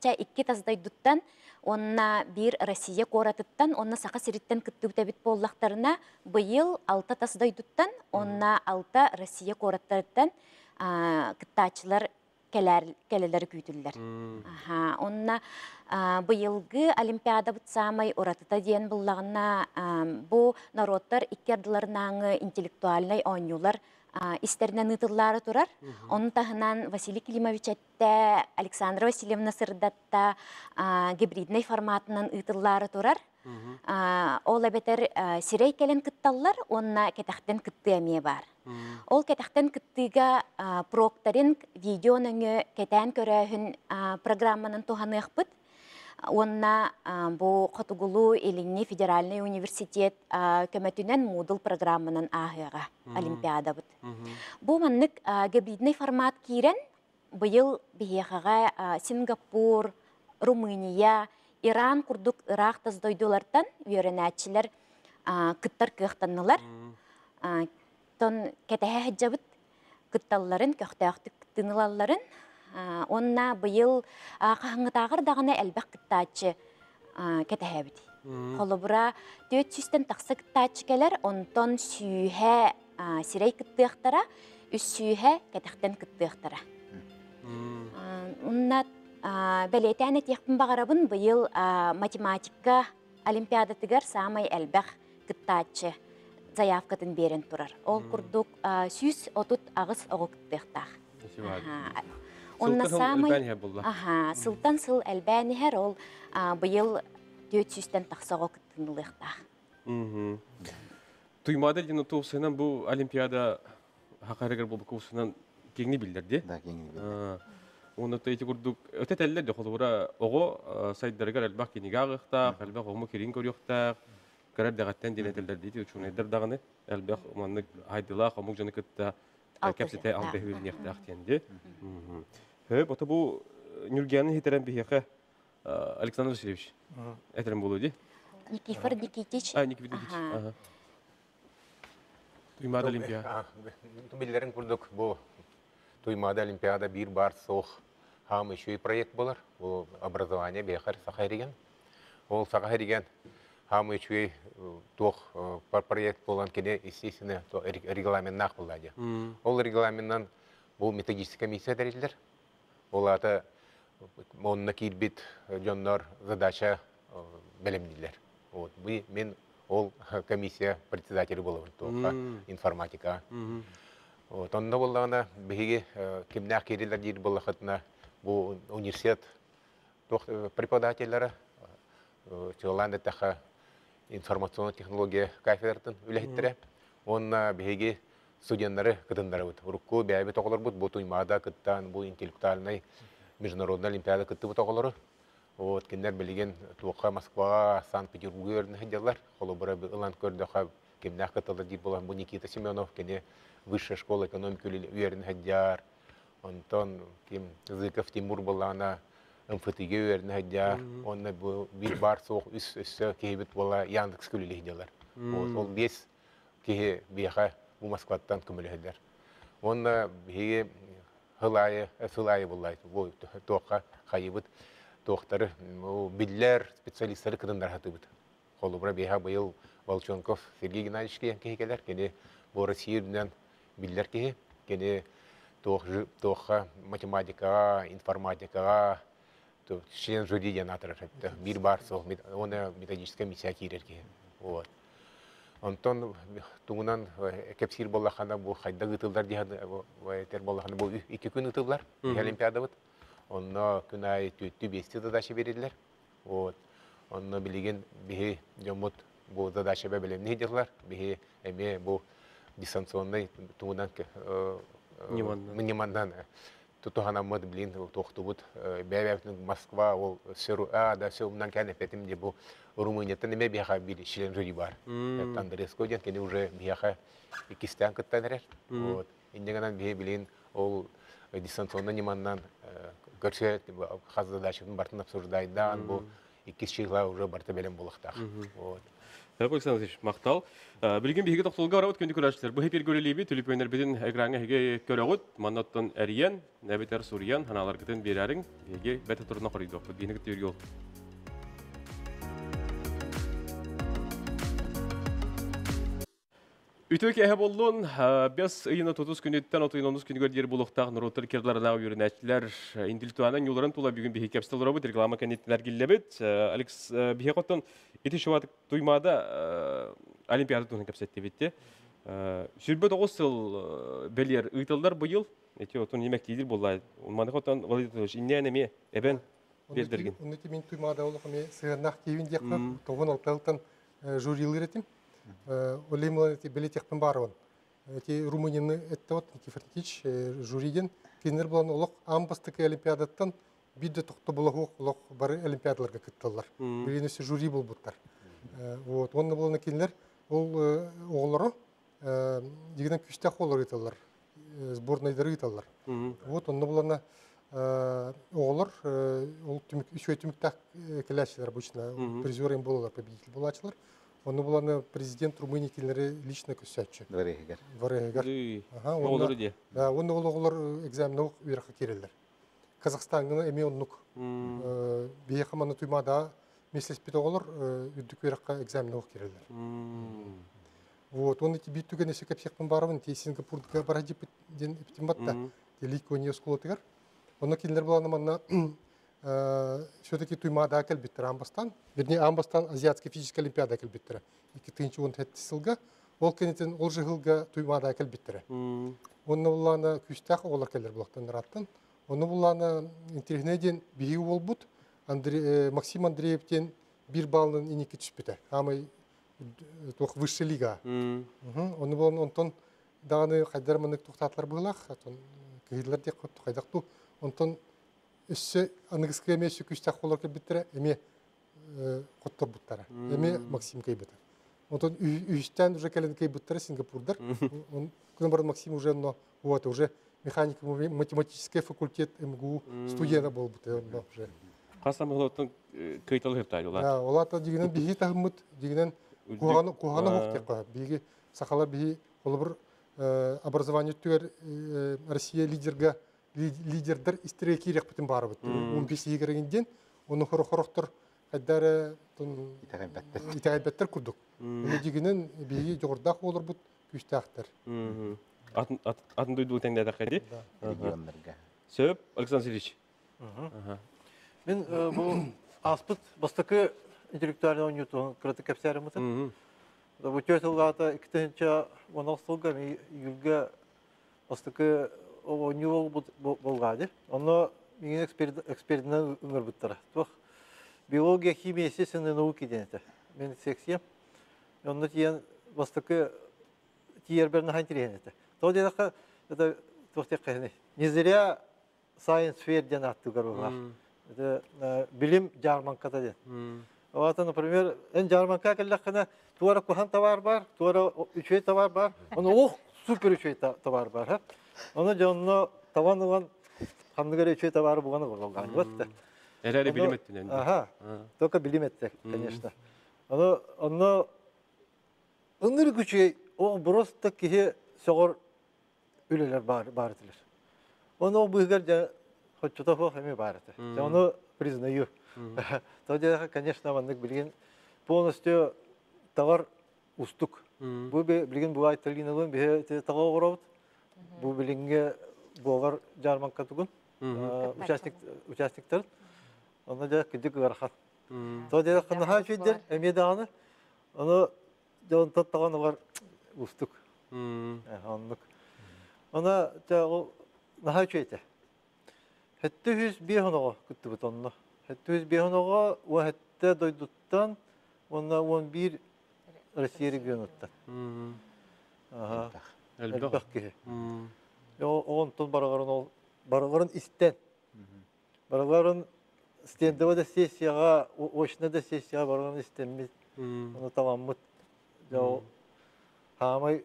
чэ икки тас дойдуттан уонна биир Россия куоратыттан уонна Саха сириттэн кыттыбыт эбит буоллахтарына, быйыл алта тас дойдуттан уонна алта Россия куораттарыттан кыттааччылар кэлэлэр күүтүллэр. Аха, онна быйылгы Олимпиадабыт саамай уратыта диэн буллаҕына, бу норуоттар икки ардыларынааҥы интеллектуальнай оонньуулар истэринэн ыытыллаары турар. Ону таһынан Василий Климович эттэ, Александра Васильевна сырдатта, гибриднэй форматынан ыытыллаары турар. Ол эбэтэр сирэй кэлэн кытталлар уонна кэтэхтэн кыттыы эмиэ баар. Ол кэтэхтэн кыттыыга прокторинг видео нөҥүө кэтээн көрөөһүн программанан туһаныахпыт. Уонна бу Хотугулуу-Илиҥҥи федеральнай университет көмөтүнэн Moodle программанан ааһыаҕа Олимпиадабыт. Бу маннык гибридный формат киирэн быйыл биһиэхэҕэ Сингапур, Румыния, Иран курдук ыраах тас дойдулартан үөрэнээччилэр кыттар кыахтаннылар. Тон кэтэһэ сылдьабыт кытталларын, көхтөөхтүк кыттыылалларын. Уонна быйыл хаһыҥҥытааҕар даҕаны элбэх кыттааччы кэтэһэбит. Холобура, 400-тэн тахса кыттааччы кэлэр, онтон сүүһэ сирэй кыттыахтара, үс сүүһэ кэтэхтэн кыттыахтара. Онна бэлиэтээн этиэхпин баҕарабын, быйыл математика олимпиадатыгар саамай элбэх кыттааччы заявкатын биэрэн турар. Ол курдук 138 оҕо кыттыахтаах. Онна саамай сылтан сыл элбээн иһэр, ол быйыл 400-тэн тахса оҕо кыттынылыахтаах. Туймаада диэн туусынан бу Олимпиада хакарыгар буолбукка усунан киҥни биллэр ди. Да, киҥни биллэр. Уонна ити курдук өтө этэллэр де холобура оҕо сайдарыгар элбэх кинигэ ааҕыахтаах, элбэх оҕому кирин көрүөхтээх, кыра эрдэҕиттэн диэн этэллэр диити учуонайдар даҕаны элбэх маннык хайдылаах омук дьону кытта кэпсэтэ алтыһыылниэхтээх диэн ди. Хөп, ото бу Нюргианы хитерен биһиэхэ Александр Васильевич этерен болу ди. Никифор Никитич. А, Никифор Никитич. Ага. Туймаада Олимпиада. Биллерин курдук бу Туймаада Олимпиада биир бар суох хаам үчүгэй проект болар. Бу образование бэхэр саха эригэн. Ол саха эригэн хаам үчүгэй туох проект болан кини естественно регламеннаах булла дия. Ол регламеннан бу методическая комиссия тэриллэр. Ол аата онно киирбит дьоннор задача бэлэмнииллэр. Вот, мин ол комиссия председателі болабын туохха информатика. Вот, онно буоллаҕына биһиги кимнээх киирилэр диир буоллахытына бу университет туох преподавателлара чуолаан эттэххэ информационная технология кафедратын үлэһиттэрэ уонна биһиги студеннары кытыннарабыт. Урукку бэйэбит оҕолорбут бу Туймаада кыттан, бу интеллектуальнай международный олимпиада кыттыбыт оҕолору. Вот кинилэр билигин туохха Москваҕа, Санкт-Петербурга үөрэнэ сылдьаллар. Холобура ылан көрдөхө кимнээх кытталлар диир буолан бу Никита Семенов кини высшая школа экономики үөрэнэ сылдьар. Онтон ким Зыков Тимур буоллаҕына МФТ-га үөрэнэ сылдьар. Уонна бу биир баар суох үс өссө киһибит буола Яндекс үлэлии сылдьаллар. Вот ол биэс киһи биэхэ бу Москваттан көмөлөһөллөр. Уонна биһиги сыл аайы сыл аайы буллай бу туохха хайыбыт туохтары биллэр специалисттары кытыннара сатыыбыт. Холобура биэхэ быйыл Волчонков Сергей Геннадьевич диэн киһи кэлэр. Кини бу Россия үрдүнэн биллэр киһи. Кини Туохха математикаҕа, информатикаҕа член жюри диэн аатырар биир баар суох уонна методическай миссия киирэр киһи. Вот. Онтон тугунан кэпсиир буоллаххына бу хайдах ыытыллар диэн этэр буоллаххына бу 2 күн ыытыллар олимпиадабыт. Онно күн аайы түөттүү биэстии задача бериллэр. Вот. Онно билигин биһи дьоммут бу задачаба бэлэмни дьыллар. Биһи эмиэ бу дистанционный тугунан ньыманнан тутуһанаммыт билин туохтубут бэйэбэбитин Москва ол сөру а да все умнан кэн эпетим де бу Румынияттан эмиэ биһиэхэ бир член жюри бар. Андреско диэн кини уже биһиэхэ иккистээн кыттан эрэр. Вот. Инньэ гынан биһи билин ол дистанционно ньыманнан көрсө хас задачатын бартын обсуждайдаан бу иккис чыгла уже барта бэлэм булахтаах. Вот. Александр Алексеевич, махтал. Билигин биһиги тохтолго барабыт күндү көрөөччүлэр. Бу эфир көрүлүүбүт, түлүпүөннэрбитин экраҥҥа эһиги көрөҕүт. Маннаттан эрийэн, эбэтэр суруйан, ханааларгытын биэрээриҥ. Биһиги бэт турuna хоруйдуохпут. Биһини кытта ол. Үтүө киэһэ буоллун. Бэс ыйын 30 күнүттэн 30 күнүгэр диэри буолуохтаах норуоттар кирдаларынаах үөрэнээччилэр интеллектуальнай ньууларын тула бүгүн биһиги кэпсэтэ олоробут, реклама кэнниттэн эргиллэбит. Алекс, биһиги оттон ити шубат Туймаада Олимпиада туһунан кэпсэттибит. 29 сыл бэлиэр ыытыллар быйыл. Эти отун немектиидир буолла. Маны хотон Владимир Петрович иннээн эмиэ эбэн биэрдергин. Онну мин Туймаада олох эмиэ сыһыаннаах киһибин диэххэ, тоҕун алталтан жюрилыр этим. Олимла билетехпин барыбын. Эти Румынияны этте Никифор Никитич жюриден кинилер булан олох аан бастакы олимпиадаттан биир да тохтобулаһуох олох бары олимпиадаларга кытталлар. Билигин өссө жюри буолбуттар. Вот онно булан кинилер ол оҕолоро дигинен күстээх оҕолор ыыталлар, сборнайдары ыыталлар. Вот онно булана оҕолор ол түмүк үчүгэй түмүктээх кэлээччилэр обычно призер им буолалар, победитель буолааччылар. Онно буланы президент Румыния кинилэри лично көрсөөччү. Дворегигер. Дворегигер. Ага, Оҕолору диэ. Да, онно ол оҕолор экзамены үөрэххэ киирэллэр. Казахстаҥҥа эмиэ оннук. Биһиэхэ манна Туймаада миэстэлэспит оҕолор үрдүк үөрэххэ экзамены киирэллэр. Вот, он эти биир түгэн өссө кэпсиэхпин баарабын, ти Сингапурга бара дьиппит диэн эпитим батта. Ли Куаньи оскуолатыгар. Онно кинилэр буланы манна все-таки Туймаада кэлбиттэр аан бастаан. Вернее, аан бастаан Азиатская физическая олимпиада кэлбиттэрэ. 2017 сылга. Ол кэнниттэн ол же сылга Туймаада кэлбиттэрэ. Онно буллаана күүстээх оҕолор кэлэр булахтан ыраттан. Онно буллаана интеллигенция диэн биһиги буолбут Андрей, Максим Андреев диэн биир баллын иники түспүтэ. Аамай туох высшая лига. Ону булан онтон даҕаны хайдар маннык туохтаатылар быһылаах, кыһыылар диэх хайдах ту. Онтон өссө аныгыскы эмиэ өссө күүстээх оҕолор кэлбиттэрэ, эмиэ хотторбуттара. Эмиэ Максим кыайбыта. Онтон үһүстээн уже кэлэн кыайбыттара Сингапурдар. Күн баран Максим уже но вот уже механико математический факультет МГУ студента буолбута онно уже. Хас оттон кыйтал хыртаай улаат. Олата дигинен биһи таһыммыт дигинен куһаҕаны куһаҕаны хуох диэххэ. Биһиги сахалар биһи холобур образование түгэр Россия лидерга лидердер истире киириэхпитин баарыбыт. 15 иһигэрэгин диэн ону хорохтор хайдары итэҕэйбэттэр курдук. Ону дигинен биһиги дьоҕурдаах буоларбыт күүстээхтэр. Атын дойду тэҥнээтэххэ дии. Регионнарга. Сөп, Александр Сергеевич. Мин бу ааспыт бастакы интеллектуальный оонньуутун кыратык кэпсээрим Бу төрт сыллаата 2016 сылга июльга бастакы оонньуу болгаады. Онно миигин экспертинэн ыҥырбыттара. Туох биология, химия, естественные науки диэн этэ. Мин секциям. Онно тиийэн бастакы тиийэрбэр наһаа интириэһин этэ. Тоҕо диэтэххэ, это туох диэххэ не зря Science Fair диэн ааттыгар уһаах. Это билим дьаармаҥката диэн. Вот, например, эн дьаармаҥка кэллэххинэ, туора куһан товар бар, туора үчүгэй товар бар, ону ох супер үчүгэй товар бар. Ону дьонно табан ылан ханнык эрэ үчүгэй товары булан ылаллар. Вот. Эрэри билим эттинен. Ага. Только билим этте, конечно. Ону онно ынырык үчүгэй, ол просто киһи сөҕөр үлэлэр баар баар этилэр. Оны ол быыһыгар дьэ хоччото суох эмиэ баар этэ. Дьэ ону признаю. То диэхэ, конечно, маннык билигин полностью товар устук. Бу билигин бу Айталиналыын биһи таҕа оҕоробут. Бу билиҥҥи буолар жарманка тугун участник участниктар. Оны да кыдык ыарахан. То деді қынаха үчүйдер, әме дағаны. Оны жон тоттаған олар устук. Оннук. Она ол наха үчүйті. Хетті хүз бейхоноға күтті бұт онны. Хетті хүз бейхоноға о хетті дойдуттан, онна 11 Россия регионуттан. Ага. Элбэх киһи. Онтон бараларын ол бараларын истен. Бараларын стендовый да сессияға, очный да сессияға бараларын истенмит. Оны таламмыт. Жа хамай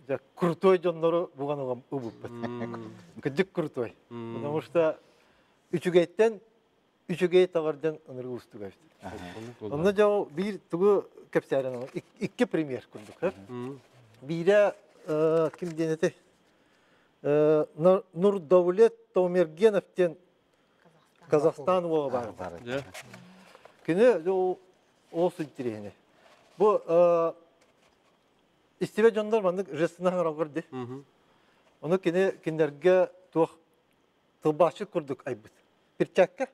жа крутой дьоннору буган угам убуппут. Кыдык крутой. Потому что үчүгейттен үчүгей тавардан ыныргы устуга. Онно жа бир тугу кепсәрен икки пример курдук. Бире ким денете? Нурдаулет Таумергеновтен Казахстан уола бар. Кини ол сүнтирehine. Бу истибе дьоннор маннык жестына харалгар. Оны кини киндерге туох тылбашы курдук айбыт. Перчатка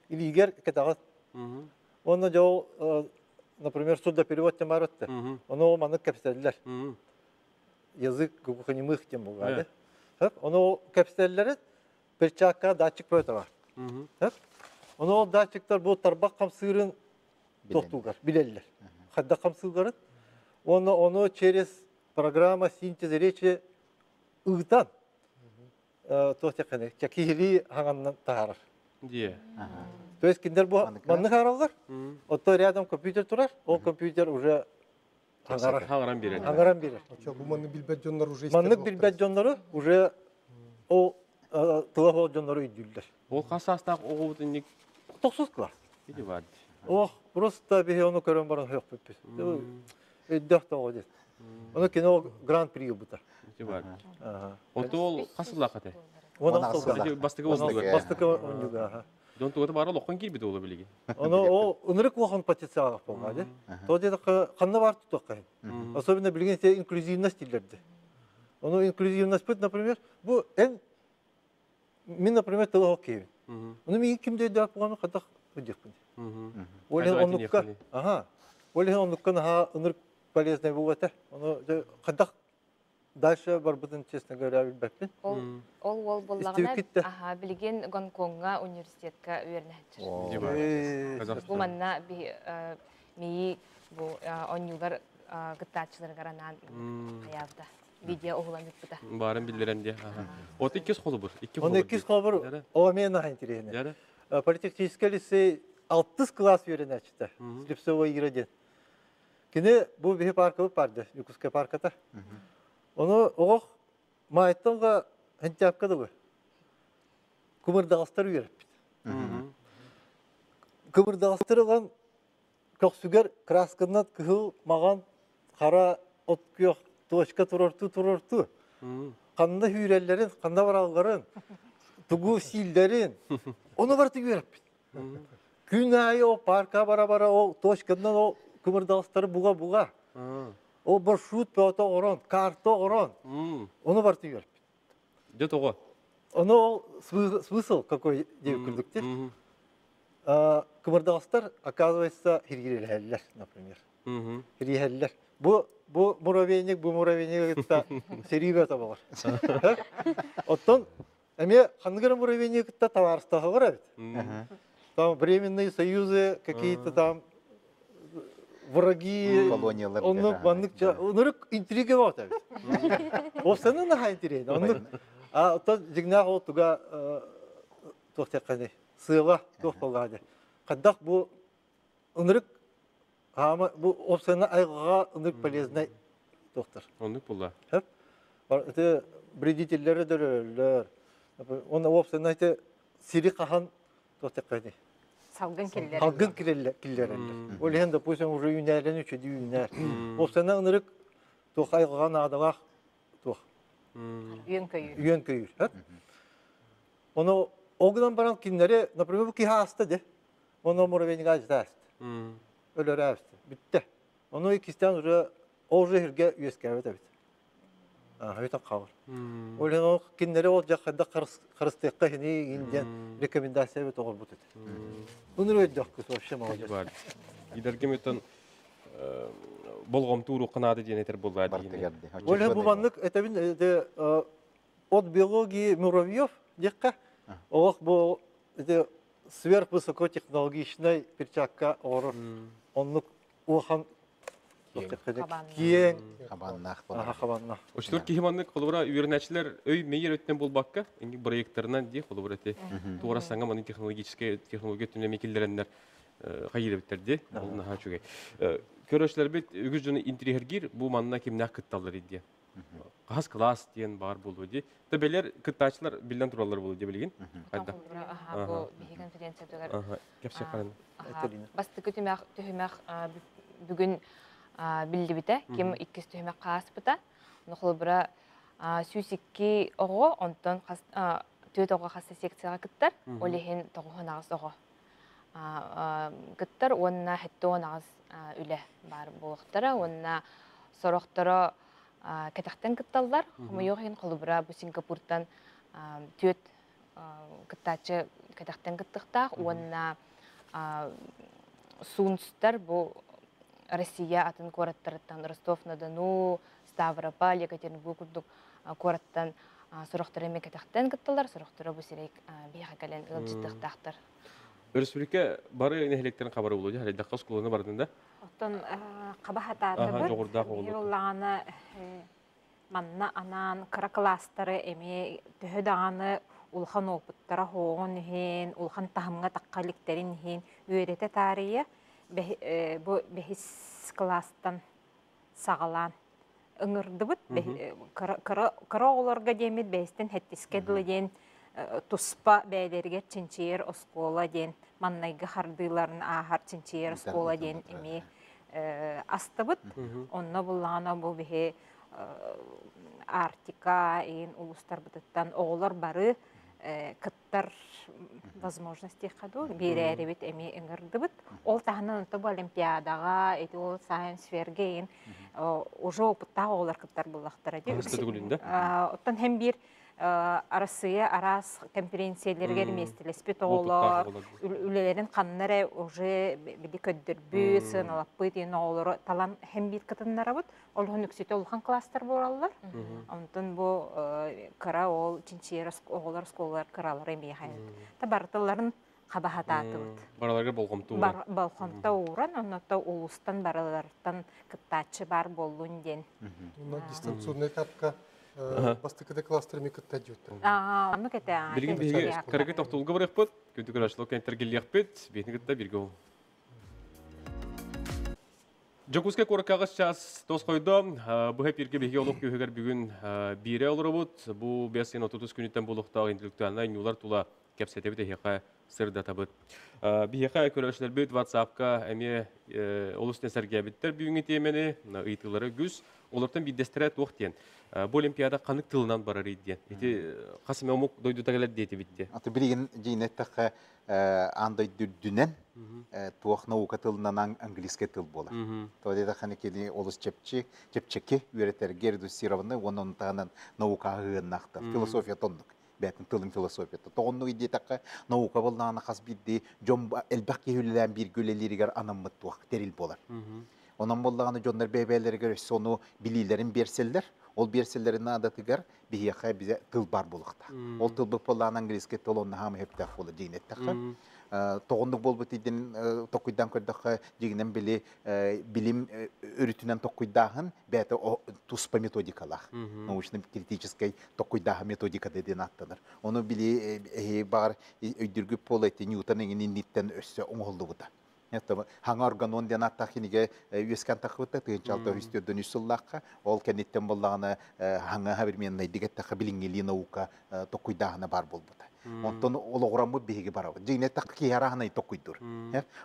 илигер кетагат. Оны жол, например, сурдоперевод тем барытты. Оны ол маннык кепселлер. Язык глухонемых тем булгады. Оны кепселлери перчатка датчик бөтө бар. Оны ол датчиктар бу тарбак камсырын тохтугар, билеллер. Хадда камсылгарын. Оны через программа синтеза речи ыгытан тохтекene, чакихили ханганнан таарар. То есть киндер бу манны харалар, ото рядом компьютер турар, ол компьютер уже хангарар. Хангаран берер. Хангаран берер. Бу манны билбет дьоннор уже Маннык билбет дьоннору уже ол тыла ол дьоннору үйдүллер. Ол қасастақ оғыбыт инник 9 класс. Иди бар. Ох, просто бихи оны көрөн баран хөк бүппүс. Өйдөк тоҕо дет. Оны кино гран-при бұта. Иди бар. Онто ол қасылақ ате? Оны сылға. Бастықы онуга. Бастықы онуга. Дон тугата бары лоққан кирбит олы билиги. Оны ол ынырык улахан потенциал болға, То деді қанна бар тұтақ қайын. Особенно билген се инклюзивность дилерди. Оны инклюзивность бит, например, бу эн мен, например, тылы хоккей. Оны мен кимде дәп болғаны қадақ өдекпін. Олен онукка, ага. Олен онукка наха ынырык полезный болғата. Оны қадақ дальше барбытын, честно говоря, билбеппин. Ол ол боллагына, аха, билген Гонконгга университетка үйренәчер. Бу манна би мии бу онюлар гыттаачылар гаранан хаябда. Видео оғлан үтпіті. Барын билдерем де. От иккис қолы бұр. Оны иккис қолы бұр. О, мен наха интересно. Политехнический лицей 6 класс үйренәчті. Слепцова Ираден. Кини бу бихи паркы барды, Юкускай парката. Оны оғық майттанға хентяпка дыбы. Кумырдағыстар үйрәппит. Кумырдағыстар оған көксүгер красканнан кыһыл маған қара от күйөх точка турорту турорту. Қанда hüyrellerin, қанда баралгарын, тугу силдерин, оны бар үйрәппит. Күн айы о парка бара-бара о точкадан о кумырдағыстары буға-буға. О маршрут бөтө орон, карта орон. Оны бар үйрәппит. Де тоғы? Оны ол смысл какой деп күлдік. Кымырдағыстар, оказывается, хиргирелер, например. Хиргирелер. Бу бу муравейник, бу муравейник это серия табалар. Оттон эме хангыр муравейник это товарстағы бар бит. Там временные союзы, какие-то там враги. Колониялар. Оны баннык, оны интрига бар бит. Осыны на интрига. Оны а то жигнаг ол туга тохтекканы сыла тох болгады. Кадак бу ынырык ама бу опсаны айга ынырык полезный доктор. Оннук булла. Хеп. Это вредительлери дөрөлөр. Оны опсаны айты сири кахан тохтекканы. Салгын киллер. Салгын киллер. Ол хен допустим уже юнәлен үчү дүйүнәр. Опсаны ынырык тох айга надалах тох. Үйөн көйүр. Үйөн көйүр. Оны огынан баран кинлери, например, бу киха асты де. Оны муравейник ажыта асты. Өлөрө асты. Бүтте. Оны икистен уже ол же хирге үйескәбет бит. Өйтөн хаалар. Ол иһин ол кинилэри ол дьэ хайдах харыстыахха иһиний игин диэн рекомендация эбит оҕорбут этэ. Bunu өйдөөх кыс вообще молодец. Идэргим өттөн болҕомтуур ухханаады диэн этэр буоллаа диин. Ол иһин бу маннык этэбин от биологии муравьев диэххэ олох бу ити сверхвысокотехнологичнай перчатка оҥорор оннук улахан киэҥ хабааннаах болар. Хабааннаах. Очтор киһи маннык холобура үөрэнээччилэр өй мейер өттүнэн булбакка инник проекттарынан дии холобура эти туора саҥа маны технологическай технология өттүнэн микиллэрэннэр хайыырабыттар дии ол наһаа үчүгэй. Көрөөччүлэрбит үгүс дьону интириэһиргиир бу манна кимнээх кытталлар диэн. Хас класс диэн баар буолуо дии. Та бэлэр кыттааччылар биллэн тураллар буолуо дии билигин. Хайда. Бу биһи конференциятыгар Кэпсиэххэ Бастакы түмэх түһүмэх бүгүн биллибитэ. Ким иккис түһүмэх хааспыта. Холобура 102 оҕо, онтон түөрт оҕо хасса секцияҕа кыттар. Ол иһин 98 оҕо кыттар уонна 78 үлэ баар буолуохтара уонна сорохторо кэтэхтэн кытталлар. Хомойуох иһин холобура бу Сингапуртан түөрт кыттааччы кэтэхтэн кыттыахтаах уонна Сунстар бу Россия атын куораттарыттан Ростов-на-Дону, Ставрополь, Екатеринбург курдук куораттан сорохторо эмиэ кэтэхтэн кытталлар, сорохторо бу сирэй биһиэхэ кэлэн ыалдьыттыахтаахтар. Өрөспүүбүлүкэ бары нэһилиэктэрин хабара буолуо дии, хайдахха оскуоланы бардын да? Оттон хаба хатаатыбыт. Дьоҕурдаах оҕолор. Манна анаан кыра кылаастары эмиэ төһө даҕаны улахан уопуттара суоҕун иһин, улахан таһымҥа тахха иликтэрин иһин үөрэтэ таарыйа бу бэһис кылаастан саҕалаан ыҥырдыбыт. Кыра оҕолорго диэммит бэһистэн сэттискэ дылы диэн туспа бэйэлэригэр чинчийэр оскуола диэн маннайгы хардыыларын ааһар чинчийэр оскуола диэн эмиэ астыбыт. Онно буллаҕына бу биһи Арктика иин улуустарбытыттан оҕолор бары кыттар возможности хаду биэрээрибит эмиэ ыҥырдыбыт. Ол таһынан онто бу Олимпиадаҕа, ити ол Science Fair-гэ иин уже опыттаах оҕолор кыттар буллахтара дии. Оттон һэм биир Арассыыйа араас кэмпириэнсийэлэригэр миэстэлэспит оҕолор үлэлэрин ханна эрэ уже били көрдөрбүт, сыаналаппыт диэн оҕолору талан һэм биир кытыннарабыт. Ол иһин үксүтэ улахан класстар буолаллар. Онтон бу кыра ол чинчийэр оҕолор оскуолалар кыралара эмиэ та барытыларын хаба хатаатыбыт. Бараларга болҕомто ууран. Болҕомто ууран, онно улуустан барыларыттан кыттааччы баар буоллун диэн. Дистанционный этапка бастакы кластерами кытта дьүттэр. Оннук этэ. Билигин биһиги кыргы тохтуулга барыахпыт, күндү көрөөччүлэр кэнтэргиллиэхпит, биһини кытта бирге ол. Дьокуускай куоракка аҕыс час тосхойдо. Быһа эпиргэ биһиги олох күһүгэр бүгүн биирэ олоробут. Бу 5 30 күнүттэн буолуохтаах интеллектуальнай ньуулар тула кэпсэтэбит эһиэхэ сырдатабыт. Биһиэхэ көрөөччүлэрбит WhatsApp-ка эмиэ олус сэргээбиттэр бүгүҥҥү тиэмэни, ыйытыылары үгүс. Олортон биирдэстэрэ туох диэн. Бу Олимпиада ханнык тылынан барарый диэн. Ити хас эмэ омук дойдута кэлэр диэтибит диэн. Аты билигин дьиҥин эттэххэ аан дойду үрдүнэн туох наука тылынан английскай тыл буолар. То диэтэххэ кини олус чэпчи, чэпчэки үөрэтэргэ редуцированный уонна ону таһынан наука ыһыаннаахтар. Философия тоннук. Бээтин тылын философията. Тоҕоннук диэтэххэ наука боллаҕына хас биирдии дьон элбэх киһи үлэлээн бииргэ үлэлииригэр анаммыт туох тэрил буолар. Онон буоллаҕына дьоннор бэйэ-бэйэлэригэр өссө ону билиилэрин биэрсэллэр. Ол биэрсэллэрин наадатыгар биһиэхэ бизе тыл бар буолуохтаах. Ол тылбыт буоллаҕына английский тыл онно хаама сөптөөх буолар дьиҥин эттэххэ. Тоҕоннук буолбут идин токуйдаан көрдөххө дьиҥинэн били билим өрүтүнэн токуйдааһын бэйэтэ туспа методикалаах. Научно-критическай токуйдааһын методиката диэн ааттанар. Ону били эһи баҕар өйдүргүп буола ити Ньютон эҥин инниттэн өссө оҥоһуллубута. Хаҥа органон диэн ааттаах кинигэ үөскээн тахыбыта 1634 сыллаахха. Ол кэнниттэн буоллаҕына хаҥа современнайдык эттэххэ билиҥҥилии наука токуйдааһына баар буолбута. Онтон олоҕураммыт биһиги барабыт. Дьиҥинэ эттэххэ киһи арааһынай токуйдуур.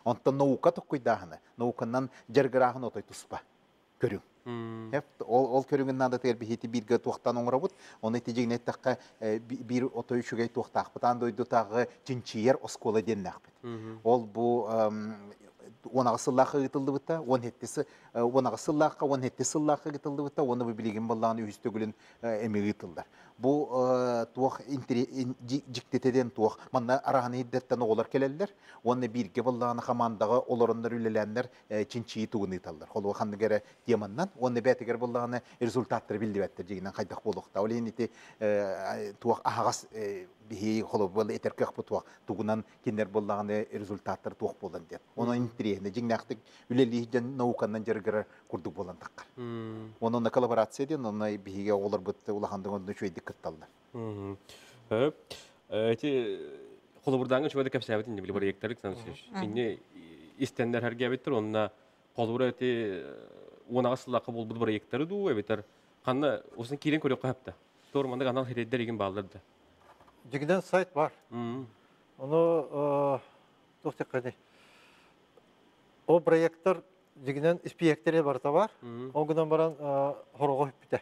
Онтон наука токуйдааһына, науканан дьарыгырааһын отой туспа көрүҥ. Ол, ол көрүҥүн наадатыгар биһити бииргэ туохтан оҥоробут. Оны ити дьиҥинэ эттэххэ биир отой үчүгэй туохтаахпыт. Аан дойдутааҕы чинчийэр оскуола диэннээхпит. Ол бу 18 сыллаахха ыытыллыбыта, 17 18 сыллаахха, 17 сыллаахха ыытыллыбыта, уонна бу билигин баллааны үһүс төгүлүн эми ыытыллар. Бу туох дьиктитэ диэн туох манна араһаны ирдэттэн оҕолор кэлэллэр уонна бииргэ баллааны хамаандаҕа олороннор үлэлээннэр чинчийии тугун ыыталлар. Холуба ханнык эрэ теманнан уонна бээтигэр буллаҕына результаттары биллибэттэр дьигинэн хайдах буолуохтаах. Ол иһин ити туох аһаҕас биһи холобур этэр кыахпыт туох тугунан кинилэр буоллаҕына результаттар туох буолан диэн. Онон интэриэһинэ дьиҥнээхтик үлэлиир дьон науканан дьарыгырар курдук буолан таххар. Онон коллаборация диэн онно биһиги оҕолорбут улаханнык онно үчүгэйдик кытталлар. Эти холобурдааҥҥа үчүгэйдик кэпсээбит инни били проекттары инни истэннэр хэргээбиттэр онно холобура эти уонаҕа сыллаахха буолбут проекттары дуу эбэтэр ханна усын киирэн көрүөххэ сөптө. Туор маннык анал хирэйдэр игин бааллар да. Дьигинэн сайт бар. Ону туох диэххиний? Ол проекттар дьигинэн испиэктэри барыта бар. Ол гынан баран хороҕо бүппүтэ.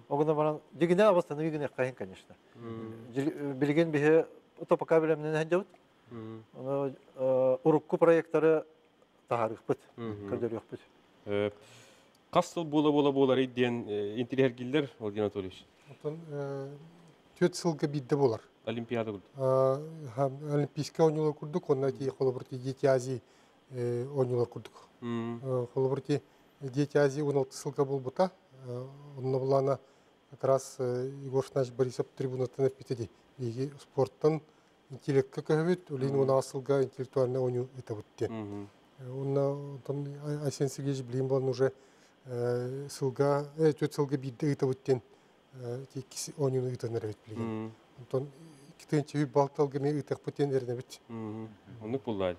Ол гынан баран дьигинэн абастаныы гыныаххайын, конечно. Билигин биһи то пока билэмнэн сылдьабыт. Ону урукку проекттары таһаарыахпыт, көрдөрүөхпүт. Хас сыл буола-буола буоларый диэн интириэһиргииллэр, Владимир Анатольевич? Оттон 4 сылга биирдэ буолар. Олимпиада курдук. Олимпийскай оонньуулар курдук, онно ти холобур Дети Азии оонньуулар курдук. Холобур ти Дети Азии 16 сылга буолбута. Онно булана как раз Егор Афанасьевич Борисов трибунаттан эппитэ дии. Биһиги спорттан интеллектка көһөбүт, улин 16 сылга интеллектуальный оонньуу ыытабыт диэн. Онно онтон Айсен Сергеевич билигин буолан уже сылга, 4 сылга биирдэ ыытабыт диэн иккис оонньууну ыытан эрэбит билигин. Онтон 2 балталга эмиэ ыытыахпыт диэн эрэнэбит. Оннук буолла.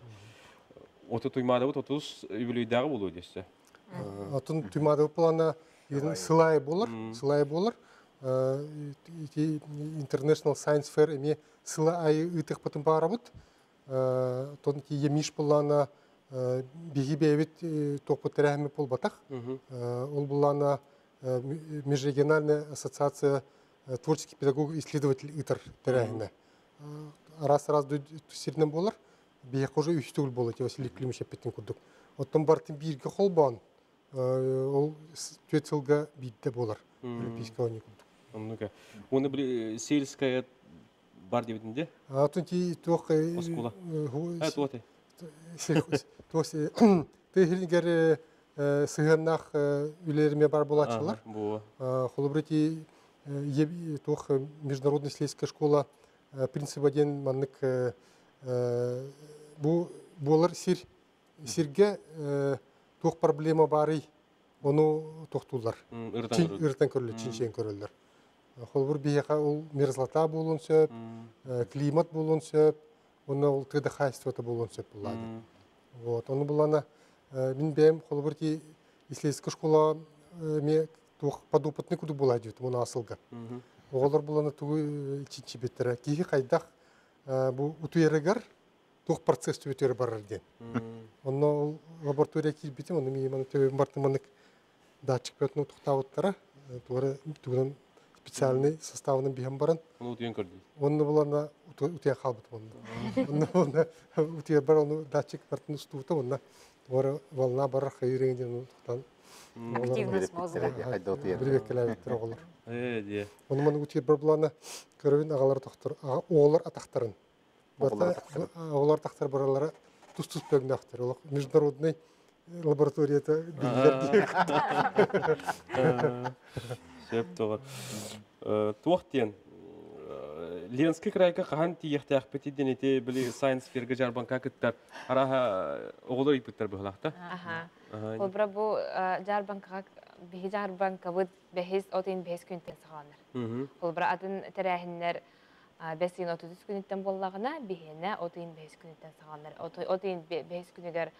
Оту туймаадабыт 30 үбүлүйдээҕи буолуо диэссе. Отун туймаадабыт плана сылай болар, сылай болар. Ити International Science Fair эмиэ сыла айы ыытыахпытын баарабыт. Тон ити емиш буллана биһи бэйэбит туохпут тэрээһиммит буолбатах. Ол буллана Межрегиональная ассоциация творческих педагогов исследователь ыытар тэрээһинэ. Раз-раз сиринэн буолар. Биһиэхэ уже үс төгүл буолар Василий Климович эппитин курдук. Оттон бартын бииргэ холбоон ол 4 сылга биирдэ буолар Олимпийскай оонньуу курдук. Оннука. Уонна били сельская бар диэбитин де? Атын ти туох Оскуола. Туох те? Туох тыһиригер сыһыаннаах үлэлэриме бар булааччылар. Холобур ти туох международная сельская школа принциба диэн маннык бу буолар сир сиргэ туох проблема баарый ону тохтууллар. Ырытан көрөллөр, чинчийэн көрөллөр. Холобур биһиэхэ ол мерзлота буолуон сөп, климат буолуон сөп, уонна ол тыа хаһаайыстыбата буолуон сөп буллаады. Вот, ону булана мин бэйэм холобур ти исследовательская школа эмиэ туох подопытный курдук буолаа диэбитим уну асылга. Оҕолор булана тугу чинчийбиттэрэ. Киһи хайдах бу утуйарыгар туох процесс түбүтүгэр барар диэн. Онно ол лаборатория киирбитим, ону миигин маны төбөбүн бартым маннык датчик бөтүн утуктаабыттара. Туора тугунан специальный составынан биһэн баран. Оны утуйан көрдү. Онно булана утуйан хаалбытым онно. Онно онно утуйар бар ону датчик бартын устубута онно туора волна барар хайырын диэн утуктан. Активность мозга. Бирбеккелээбиттэр оҕолор. Ээ дии. Ону маны утуйар бар булана көрөбүн аҕалар тохтор оҕолор атахтарын. Оҕолор тахтар баралара тус-тус бөгнөөхтөр. Олох международный лабораторията биллэр диэх. Сөп тоҕор. Туох диэн Ленский крайга хаһан тиийиэхтээхпит диэн ити били Science Fair-га дьаарбаҥка кыттар арааһа оҕолор ыйпыттар быһылаахта. Аха. Холбура бу дьаарбаҥкаҕа биһи дьаарбаҥкабыт бэһис от ыйын бэһис күнтэн саҕаланар. Холбура атын тэрээһиннэр бэс ыйын 33 күнүттэн буоллаҕына, биһиэнэ от ыйын бэһис күнүттэн саҕаланар. От ыйын бэһис күнүгэр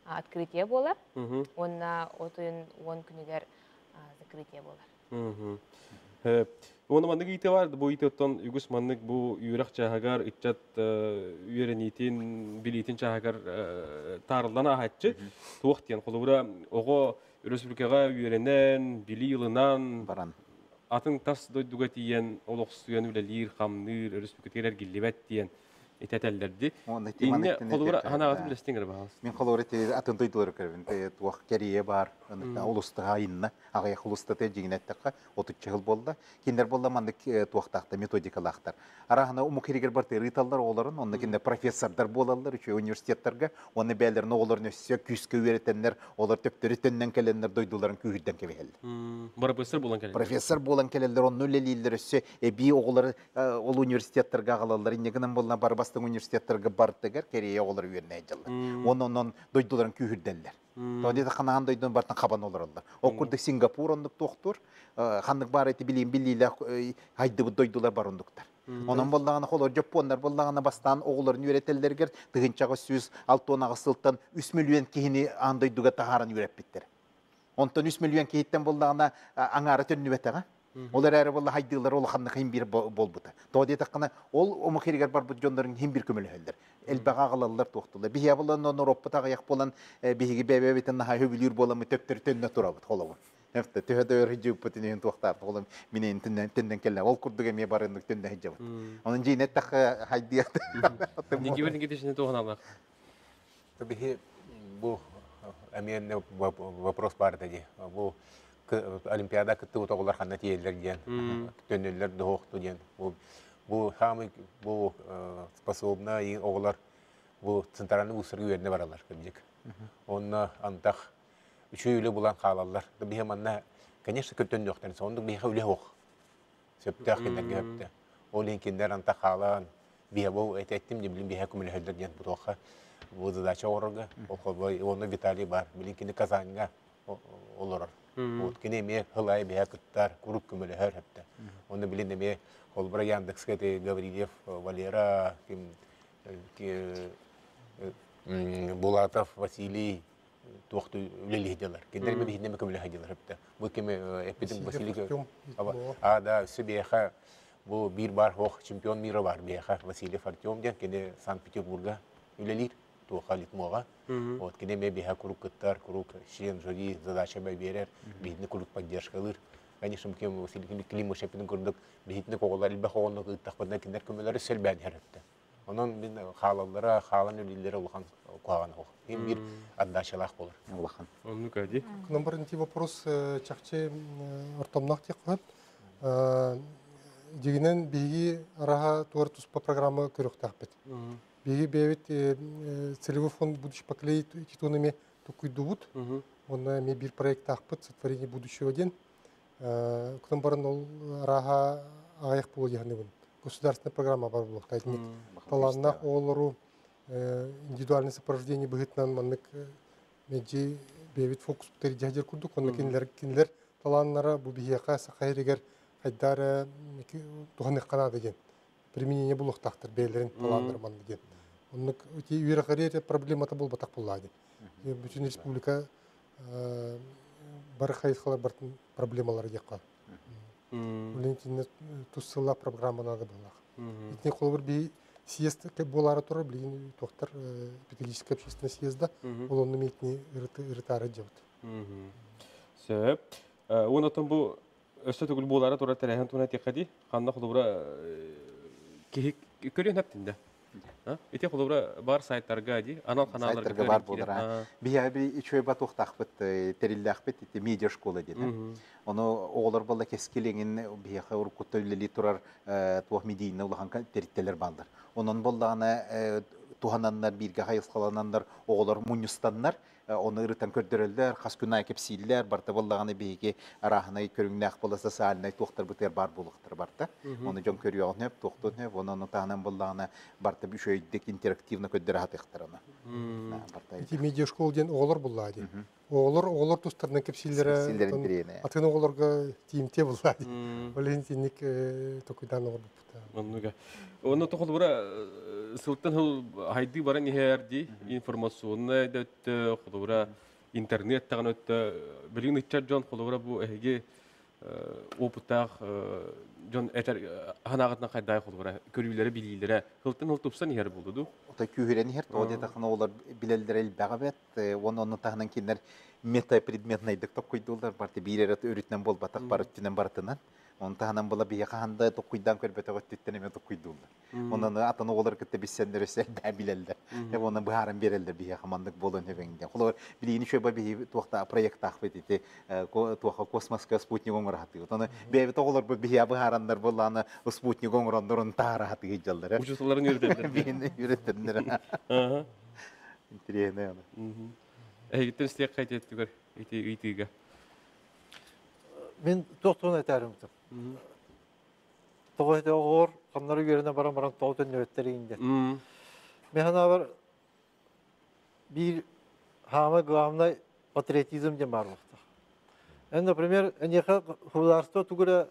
открытие буолар уонна от ыйын 10 күнүгэр закрытие буолар. Уонна маннык ыйытыы бар, бу ыйытыыттан үгүс маннык бу үөрэх чааһыгар, ыччат үөрэниитин, билиитин чааһыгар таарыллан ааһааччы. Туох диэн, холобура, оҕо өрөспүүбүлүкэҕэ үөрэнэн, билии ылынан, баран атын тас дойдуга тиийэн олохсуйан үлэлиир, хамныыр, өрөспүүбүлүкэтигэр эргиллибэт диэн. Итетеллерди. Инне холура ханаҕатын билестиң эрэ баҕас. Мин холура атын дойдулары көрөбүн. Туох Корея бар, улустаға инна, аҕыйах улустата дьиҥинэттэххэ 30 жыл болла. Кинилэр болла маннык туохтаахта методикалаахтар. Арахана умук хиригер бар тырыыталлар оҕолорун, онно кинилэр профессордар буолаллар үчүгэй университеттарга, онно бээлэрин оҕолорун өссө күүскэ үөрэтэннэр, олор төптөрү төннөн кэлэннэр дойдуларын күүһүрдэн кэбиһэллэр. Профессор буолан кэлэллэр. Профессор буолан кэлэллэр, онно үлэлииллэр, өссө эбии оҕолору ол университеттарга аҕалаллар. Инньэ гынан буолла бары бастыҥ университеттарга бартыгар Корея оҕолоро үөрэнэ сылдьаллар. Уонна онон дойдуларын күүһүрдэллэр. Тоҕо диэтэх ханаан дойдун бартан хабан олороллор. Ол курдук Сингапур оннук туохтуур, ханнык баар эти билиин билиилээх хайдыбыт дойдулар бар оннуктар. Онон боллаҕына холор дьоппуоннар боллаҕына бастаан оҕолорун үөрэтэллэригэр 1968 сылтан 3 миллион киһини аан дойдуга таһааран үөрэппиттэр. Онтон 3 миллион киһиттэн буоллаҕына аҥаара төннүбэтэҕэ. Ол эрээри буолла хайдыылара улаханнык иһин биир буолбута. Тоҕо диэтэххинэ, ол омук иһигэр барбыт дьоннорун иһин биир көмөлөһөллөр. Элбэҕи аҕалаллар туохтулар. Биһиги буолан норуоппут аҕыйах буолан биһиги бэйэбитин наһаа сөбүлүүр буоламмыт төптөрү төннө турабыт холобур. Төһө да өр сылдьыбыппытын иһин туохтаах буолан мин төннөн кэллэ. Ол курдук эмиэ барыннык төннө сылдьабыт. Онон дьиэни эттэххэ хайдыа. Никибер Никитичне туоханаллар. Биһи бу эмиэ вопрос баар дии. Бу Олимпиада кыттыбыт оҕолор ханна тиийэллэр диэн, төннөллөр дохуохту диэн. Бу самый бу способный оҕолор бу центральный вузтарга үөрэнэ бараллар кырдьык. Онно антах үчүгэй үлэ булан хаалаллар. Биһи манна, конечно, көтөннүөхтэрин, оннук биһиэхэ үлэ суох. Сөптөөх кинилэргэ сөптө. Ол иһин кинилэр анта хаалан, биһэ бу эттим дии, билин биһэ көмөлөһөллөр диэн бутуохха бу задача оҥорорго. Ол холбой уонна Виталий бар. Билин кини Казаньга олорор. Вот кини эмиэ хылай биһэ кыттар, курук көмөлөһөр хөптө. Онно билин эмиэ холбура Яндекска Гаврильев Валера, ким Булатов Василий туохту үлэлиһдилэр. Кинилэр биһиннеме көмөлөһөдилэр хөптө. Бу кими эппитим Василий А да, өссө биэхэ бу биир бар хох чемпион мира бар биэхэ Василий Артем диэн кини Санкт-Петербурга үлэлиир туоха литмоға. Вот кини эмиэ биэхэ курук кыттар, курук член жюри задача биэрэр, биһитини курук поддержкалыыр. Конечно, ким Василий Климович эппитин курдук биһитини оҕолор элбэх оҕону ыыттахпытына кинилэр көмөлөрү сэлбээн иһэр өттө. Онон мин хаалаллара, хаалан үлэлииллэрэ улахан куһаҕан суох. Ким биир отдачалаах буолар. Улахан. Оннук ди. Номер вопрос чахчы ортомнох тиэххэ. Дигинен биһиги араха туар туспа программа көрүөхтээхпит. Биһиги бэйэбит целевой фонд будущих поколений титунами тукуйдубут. Онно эми бир проекттаахпыт сотворение будущего диэн. Кутан баран ол араха аҕыйах буолуо диэхнибин. Государственная программа бар буолуохтаах. Талааннаах оҕолору индивидуальное сопровождение быһыытынан маннык меджи бэйэбит фокус дьаһдьар курдук. Онно кинилэр кинилэр талааннара бу биһиэхэ саха иһигэр хайдаар туһаныахха наада диэн применение булуохтаахтар бэйэлэрин талааннара манна диэн. Оннук ити үөрэхэрии проблемата буолбатах буоллаа диэн. Бүтүн республика бары хайысхалар бартын проблемалары диэххэ. Үлэн кинне тус сылла программа надо была. Итини холобур би съезд буолаары турар билигин туохтар педагогическая общественная съезда ол онну митини ырытаары дьабыт. Сөп. Онотон бу өссө төгүл буолаары турар тэрээһин туһунан этиэххэ дии. Ханна холобура киһи көрүөн сөптүн да. Ити холобура бар сайттарга ди, анал каналларга сайтарга бар буолар. Биһиэхэ би үчүгэй батуохтаахпыт, тэриллээхпит ити медиа школа диэн. Ону оҕолор буолла кэскилиҥин биһиэхэ уруккутта үлэлии турар туох медийный улахан тэрилтэлэр бааллар. Онон буоллаҕына туһананнар, бииргэ хайысхалананнар оҕолор мунньустаннар, ону ырытан көрдөрөллөр, хас күн аайы кэпсииллэр, барыта буоллаҕына биһиги арааһынай көрүҥнээх буола социальнай туохтарбытыгар баар буолуохтара барыта. Ону дьон көрүөҕүн сөп, туохтуон сөп, ону ону таһынан буоллаҕына барыта үчүгэйдик интерактивно көрдөрө сатыахтара ону. Ити медиашкола диэн оҕолор буллаа дии. Оҕолор оҕолор тустарынан кэпсииллэрэ атын оҕолорго тиимтиэ буллаа дии. Ол иһин итинник токуйдаан оҥорбуппут. Оннуга. Онно тоқолбура сылтан сыл хайдыы баран иһэр дии информационнай да өттө, холобура интернет даҕаны өттө билигин ыччат дьон холобура бу эһиги опыттаах дьон этэр ханаҕытынан хайдаай холобура көрүүлэрэ билиилэрэ сылтан сыл тупсан иһэр буолду дуу? Отой күүһүрэн иһэр, тоҕо диэтэххинэ олор билэллэрэ элбэҕэ бэт, уонна онно таһынан кинилэр метапредметнайдык токкуйдууллар, барыта биир эрэ өрүтүнэн буолбатах, бары өттүнэн барытынан. Онтаһынан була биһи хаханда токкуйдаан көрбөтөҕө өттүттэн эмэ токкуйдууллар. Онон атын оҕолор кытта биссэннэр өссө элбээн билэллэр. Онон быһааран биэрэллэр биһиэхэ маннык буолан хөбөҥ диэн. Холобур, билиини шөбө биһи туохта проекттаахпыт ити туоха космоска спутник оҥораһатыыбыт. Оны бэйэбит оҕолорбут биһиэ быһаараннар буоллааны спутник оҥороннорун таараһатыы дьаллар. Учууталларын үөрэтэллэр. Биһини үөрэтэллэр. Интересно. Эһигиттэн истиэххэ ити ити ыйтыыга. Мин туох туһунан этээрим Тоҕо этэ оҕоор ханнары үөрэнэ баран баран тоҕо төннүбэттэр иҥдэ. Мен санаабар биир самое главное патриотизм диэн баар буолуохтаах. Эн, например, эниэхэ государство тугу эрэ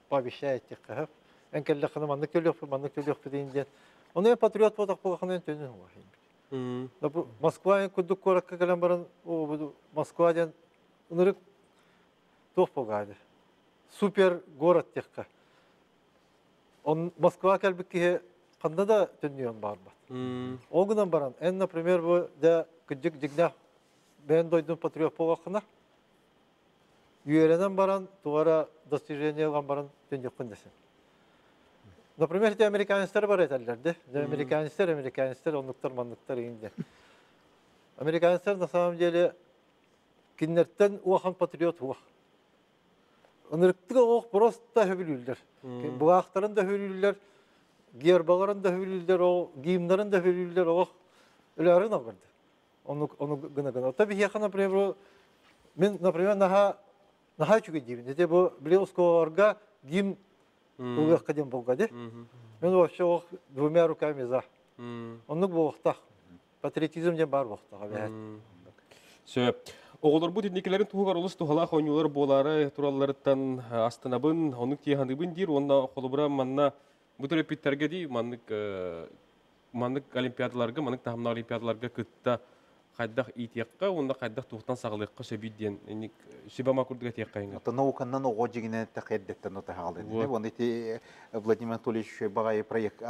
пообещает диэххэ эн кэллэххинэ маннык төлүөхпүт, маннык төлүөхпүт диэн. Ону эн патриот буолтах буолаххына эн төннүн Москва курдук куоракка кэлэн баран Москва диэн ынырык туох буолгаады супер город диэххэ. Он Москва кэлбит киһи ханна да төннүөн баарбат. Ол гынан баран, эн, например, бу дьэ кырдьык дьиҥнээх бэйэн дойдун патриот буолаххына, үөрэнэн баран, туга эрэ достижение ылан баран төннүөххүн дэсин. Например, ити американецтар бар этэллэр де. Американецтар, американецтар, оннуктар, манныктар иҥин де. Американецтар на самом деле кинилэртэн улахан патриот суох. Ынырыктык оҕох просто хөбүлүүллэр. Былаахтарын да хөбүлүүллэр, гербаларын да хөбүлүүллэр, ол гимнарын да хөбүлүүллэр, оҕох өлөөрүн алгырды. Ону ону гына гына. Ота биһиэхэ, например, мин, например, наһаа наһаа үчүгэй диибин. Ити бу били оскуолаларга гимн ылыахха диэн булга ди. Мин вообще ох двумя руками за. Оннук буолуохтаах. Патриотизм диэн баар буолуохтаах эбээт. Сөп. Оҕолорбут инникилэрин туһугар олус туһалаах оонньуулар буолаары туралларыттан астынабын, оннук тиэханыыбын диир уонна холобура манна бу төрөппүттэргэ дии маннык маннык олимпиадаларга, маннык таһымнаах олимпиадаларга кытта хайдах иитиэххэ уонна хайдах туохтан саҕалыахха сөбүй диэн инник сүбэ-ама курдук этиэххэ иҥэ. Оттон науканнан оҕо дьиҥинэн эттэххэ эрдэттэн отаһаҕалыыр. Уонна ити Владимир Анатольевич баҕайы проект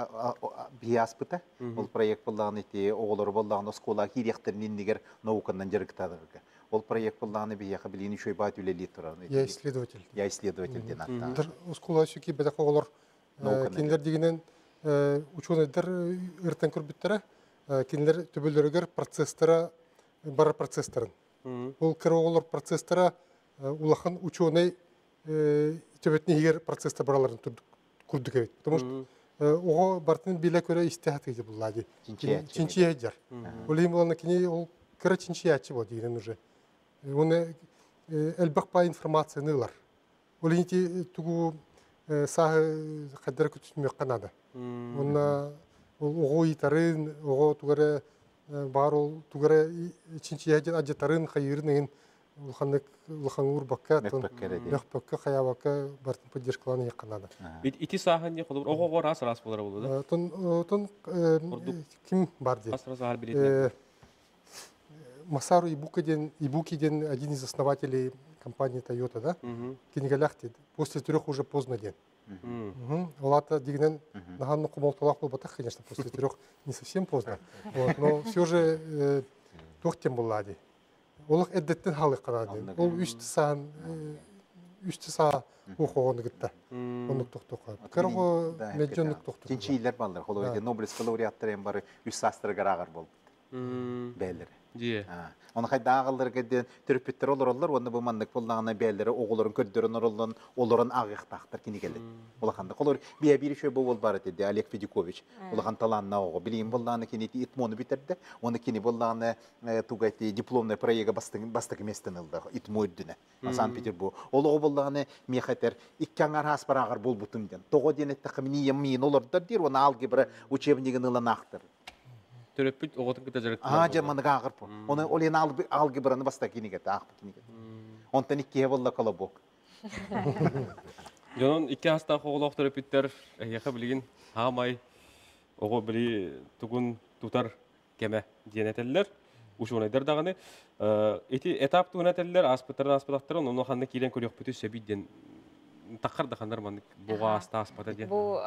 биһи ааспыта. Ол проект буоллаҕына ити оҕолору буоллаҕына оскуолаҕа киириэхтэрин иннигэр науканан дьарыктанарга. Ол проект буоллаҕына биһиэхэ билигин үчүгэй баат үлэлии турар. Я исследователь. Я исследователь диэн ааттаах. Оскуола киирбэтэх оҕолор кинилэр дигинэн учуонайдар ырытан көрбүттэрэ кинилэр төбөлөрүгэр процесстара барар процесстарын. Ол кыра оҕолор процесстара улахан учуонай төбөтүн иһигэр процесстар бараларын курдук эбит. Потому что оҕо бартын билэ-көрө истэ сатыыр булла дии. Чинчийэ Ол иһин буолан кини ол кыра чинчийээччи буол диирин уже. Уонна элбэх пай информацияны ылар. Ол иһин ити тугу сааһы хайдара күтүтүмүөххэ наада. Уонна ол оҕо ыйытарын, оҕо тугу эрэ баар ол тугу эрэ чинчийэ диэн адьатарын, хайыырын иһин улаханнык улахан уурбакка, мөхпөккө, хайаабакка бартын поддержкалаан иһиэххэ наада. Ити сааһын не холобур оҕо раз раз болар болу да? Тон ким бар дии? Раз раз аар билетler. Масару Ибука диэн Ибуки диэн один из основателей компании Toyota, да? Кинигэлээх диэн. После трех уже поздно диэн. Ол аата дигинен наһаанны хомолтолоох буолбатах, конечно, после трех не совсем поздно. Вот, но все же туох тем булла дии. Олох эрдэттэн хаалыахха диэн. Ол үс саан үс саа ухоҕону кытта. Оннук тохтуохха. Кырого меджи оннук тохтуохха. Чинчиилэр баллар. Холобур, Нобелевскай лауреаттар эм бары үс саастарыгар ааҕар буолбут. Бээлери. Оны хайда ааҕалларга диэн төрөппүттэр олороллор уонна бу маннык буоллаҕына бээлери оҕолорун көрдөрөн ороллон олорон ааҕыахтаахтар кинигэлэр. Улаханнык. Олор бия биир үчүгэй буол бар этэ Олег Федюкович. Улахан талааннаах оҕо. Билигин буоллаҕына кини ИТМОну бүтэрдэ. Уонна кини буоллаҕына туга эти дипломный проега бастакы местен ылда ИТМО үрдүнэ. Санкт-Петербург. Ол оҕо буоллаҕына миэхэ этэр икки аҥар ааспар ааҕар буолбутум диэн. Тоҕо диэн эттэххэ мин ийэм миин олордор диир уонна алгебра учебнигын ылан аахтар. Төрөппүт оҕотун кытта дьарыктанар. Аа, дьэ маныга ааҕар бу. Оны ол ен алгебраны бастакы кинигэтэ, аахпыт кинигэтэ. Онтон иккиһэ буолла колобок. Дьонон икки астаах оҕолоох төрөппүттэр эһиэхэ билигин хаамай оҕо били тугун тутар кэмэ диэн этэллэр. Учуонайдар даҕаны ити этап тугун этэллэр, ааспыттарын ааспатахтарын, ону ханна киирэн көрүөхпүтү сөбүй диэн таххар да ханнар маннык буҕа ааста ааспата диэн. Бу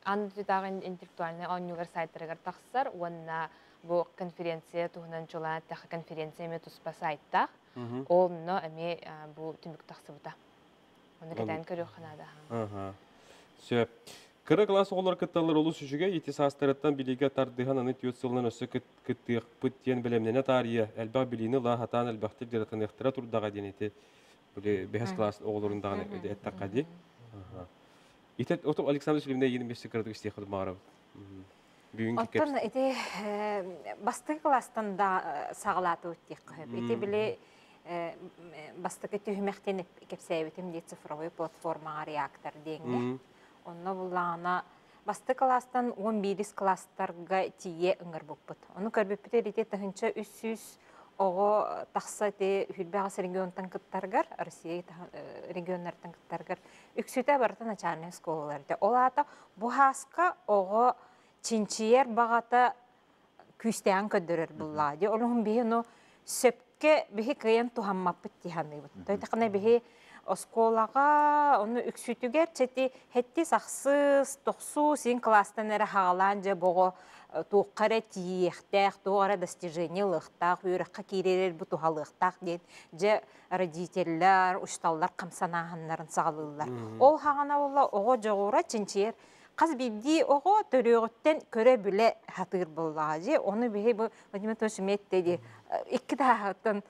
Аан дойдутааҕы интеллектуальнай оонньуулар сайтарыгар тахсар уонна бу конференция туһунан чулаан эттэххэ конференция эмиэ туспа сайтаах. Онно эмиэ бу түмүк тахсыбыта. Оны кэтэн көрүөх наада. Ага. Сөп. Кыра класс оҕолор кытталлар олус үчүгэй, ити саастарыттан билиигэ тардыһан аны 4 сылынан өссө кыттыахпыт диэн бэлэмнэнэ таарыйа, элбэх билиини ыла сатаан элбэхтик дьарыктаныахтара турдаҕа диэн ити били бэһис класс оҕолорун даҕаны эттэххэ дии. Ити оту Александр Васильевна ийин бэссе кыратык истиэххэ баҕарабыт. Бүгүнкү Оттон ити бастакы класстан да саҕалаатыбыт диэххэ сөп. Ити били бастакы түһүмэхтэн кэпсээбитим дии цифровой платформаҕа реактор диэҥҥэ. Онно буллаҕына бастакы класстан 11 класстарга тиийэ ыҥырбыппыт. Ону көрбүппүт ити 1300 оҕо тахса ити 28 регионтан кыттаргар, Россия регионнартан кыттаргар үксүтэ барыта начальнай школалар этэ. Ол аата бу хааска оҕо чинчийэр баҕата күүстээҕин көрдөрөр буллаа. Дьэ, ол биһи ону сөпкө биһи кыайан туһаммаппыт дии саныыбыт. Тойтахына биһи оскуолаҕа ону үксүтүгэр чэти хэттис ахсыс тохсус син класстан эрэ хаҕалаан дьэ боҕо туохха эрэ тиийиэхтээх, туох эрэ достижение ылыахтаах, үөрэххэ киирэр бу туһалыахтаах диэн дьэ родителлэр, учталлар хамсанааһыннарын саҕалыыллар. Ол хаҕана буолла оҕо дьоҕура чинчийэр хас биирдии оҕо төрүөҕүттэн көрө-билэ сатыыр буоллаҕа дии. Ону биһи бу Владимир Анатольевич Метте дии икки тааһыттан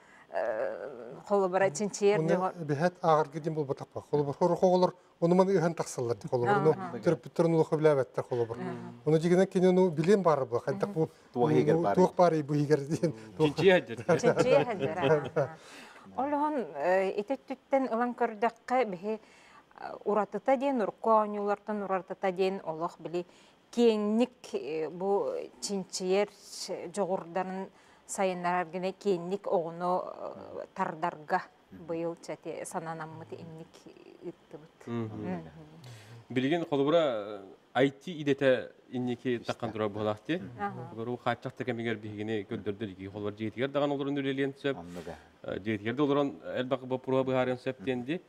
холобура чинчийэр дьоҕор. Биһэт ааҕарга диэн буолбатахпа. Холобур хорох оҕолор ону маны ыһан тахсаллар ди холобур. Ону төрөппүттэрин улаха билээбэттэр холобур. Ону дьигинэн кини ону билиэн баар була. Хайдах бу туох баар бу иһигэр диэн. Чинчийэ сылдьар. Чинчийэ сылдьар. Ол оһон ити өттүттэн ылан көрдөххө биһи уратыта диэн урукку оонньуулартан уратыта диэн олох били киэҥник бу чинчийэр дьоҕурдарын сайыннарар гына киэҥник оҕону тардарга быйыл чати сананаммыт инник ыыттыбыт. Билигин холобура IT идэтэ инники таххан турар буолаахти. Холобура хааччахта кэмигэр биһигини көрдөрдөр ики холобур дьиэтигэр даҕан олорон үлэлиэн сөп. Дьиэтигэр да олорон элбэх боппуруоһу быһаарыан сөп диэн ди.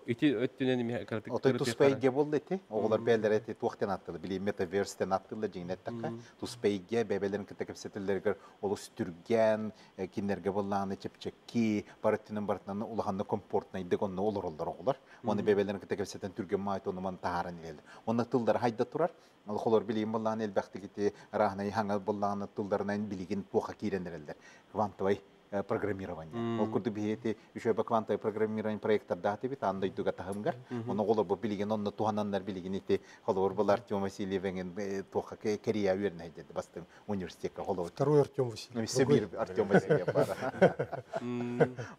Ити өттүнэн эмиэ кыратык Отой туспа эйгэ буолла ити. Оҕолор бэйэлэрэ ити туох диэн ааттыыллар? Били метаверс диэн ааттыыллар дьиҥинэ эттэххэ. Туспа эйгэ бэйэлэрин кытта кэпсэтэллэригэр олус түргэн, кинилэргэ буоллаҕына чэпчэки, бар өттүнэн барытынан улаханнык комфортнайдык онно олороллор оҕолор. Уонна бэйэлэрин кытта кэпсэтэн түргэн маайт ону маны таһааран иһэллэр. Уонна тыллара хайда турар. Олохолор билигин буоллаҕына элбэхтик ити арааһынай хаҥа буоллаҕына тылларынан билигин туохха киирэн эрэллэр. Квантовай программирование. Ол курдук биһиэти үчүгэй квантовый программирование проектордаатыбит аан дойдуга таһымгар. Ону оҕолорбут билигин онно туһананнар билигин ити холобур был Артем Васильевиҥин туохха кэрийэ үөрэнэ бастыҥ университекка холобур. Второй Артем Васильев. Өссө биир Артем Васильев баар.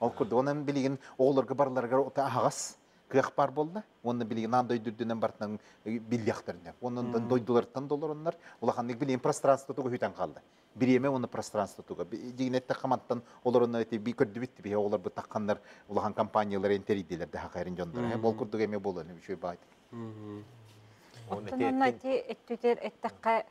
Ол курдук онон билигин оҕолорго барыларыгар аһаҕас кыах баар буолла. Уонна билигин аан дойду үрдүнэн барытынан биллиэхтэринэ. Уонна дойдуларыттан долороннор улаханнык билигин пространство тугу хүтэн хаалла. Бириэмэ уонна пространство туга. Дигинетте хаматтан олоронно эти би көрдүбүт биһи оҕолор бытахханнар улахан компаниялар энтерийдилер да хакайрын дьоннор. Бол курдук эме болон үчүгэй баайт. Оттон онно ити өттүтэр эттэххэ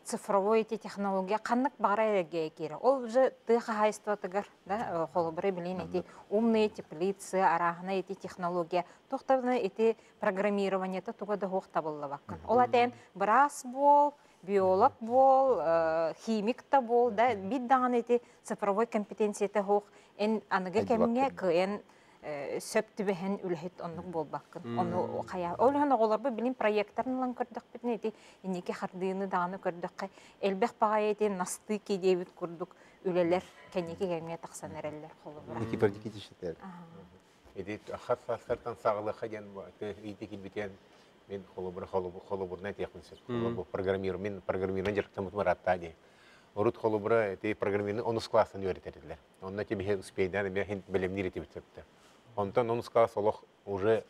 цифровой эти технология ханнык баҕара эргэ киирэ. Ол уже тыа хаһаайыстыбатыгар да холобура билин эти умные теплицы, арааһына эти технология тохтабына ити программированиета туга да хуох табыллыбаккын. Ол атен быраас буол, биолог буол, химик та буол да бит даҕаны ити цифровой компетенцията хуох эн аныгы кэмҥэ кыайан сөп түбэһэн үлэһит оннук буолбаккын. Ону хайа ол иһин оҕолорбут билин проекторын ылан көрдөхпүтүнэ ити инники хардыыны даҕаны көрдөххө элбэх баҕайы ити настыки диэбит курдук үлэлэр кэнники кэмҥэ тахсан эрэллэр холобура. Никифор Никитич этэр. Ити хас саастартан саҕалыахха диэн ити килбитиэн мен холобура холобурна этиэхпин сөп. Холобур программир мен программирынан дьарыктаммытым ыраатта дии. Урут холобура ити программирны онус класстан үөрэтэрдилэр. Онно ити биһи успейдаан эмиэ хин бэлэмниир этибит сөптө. Онтон онус класс олох уже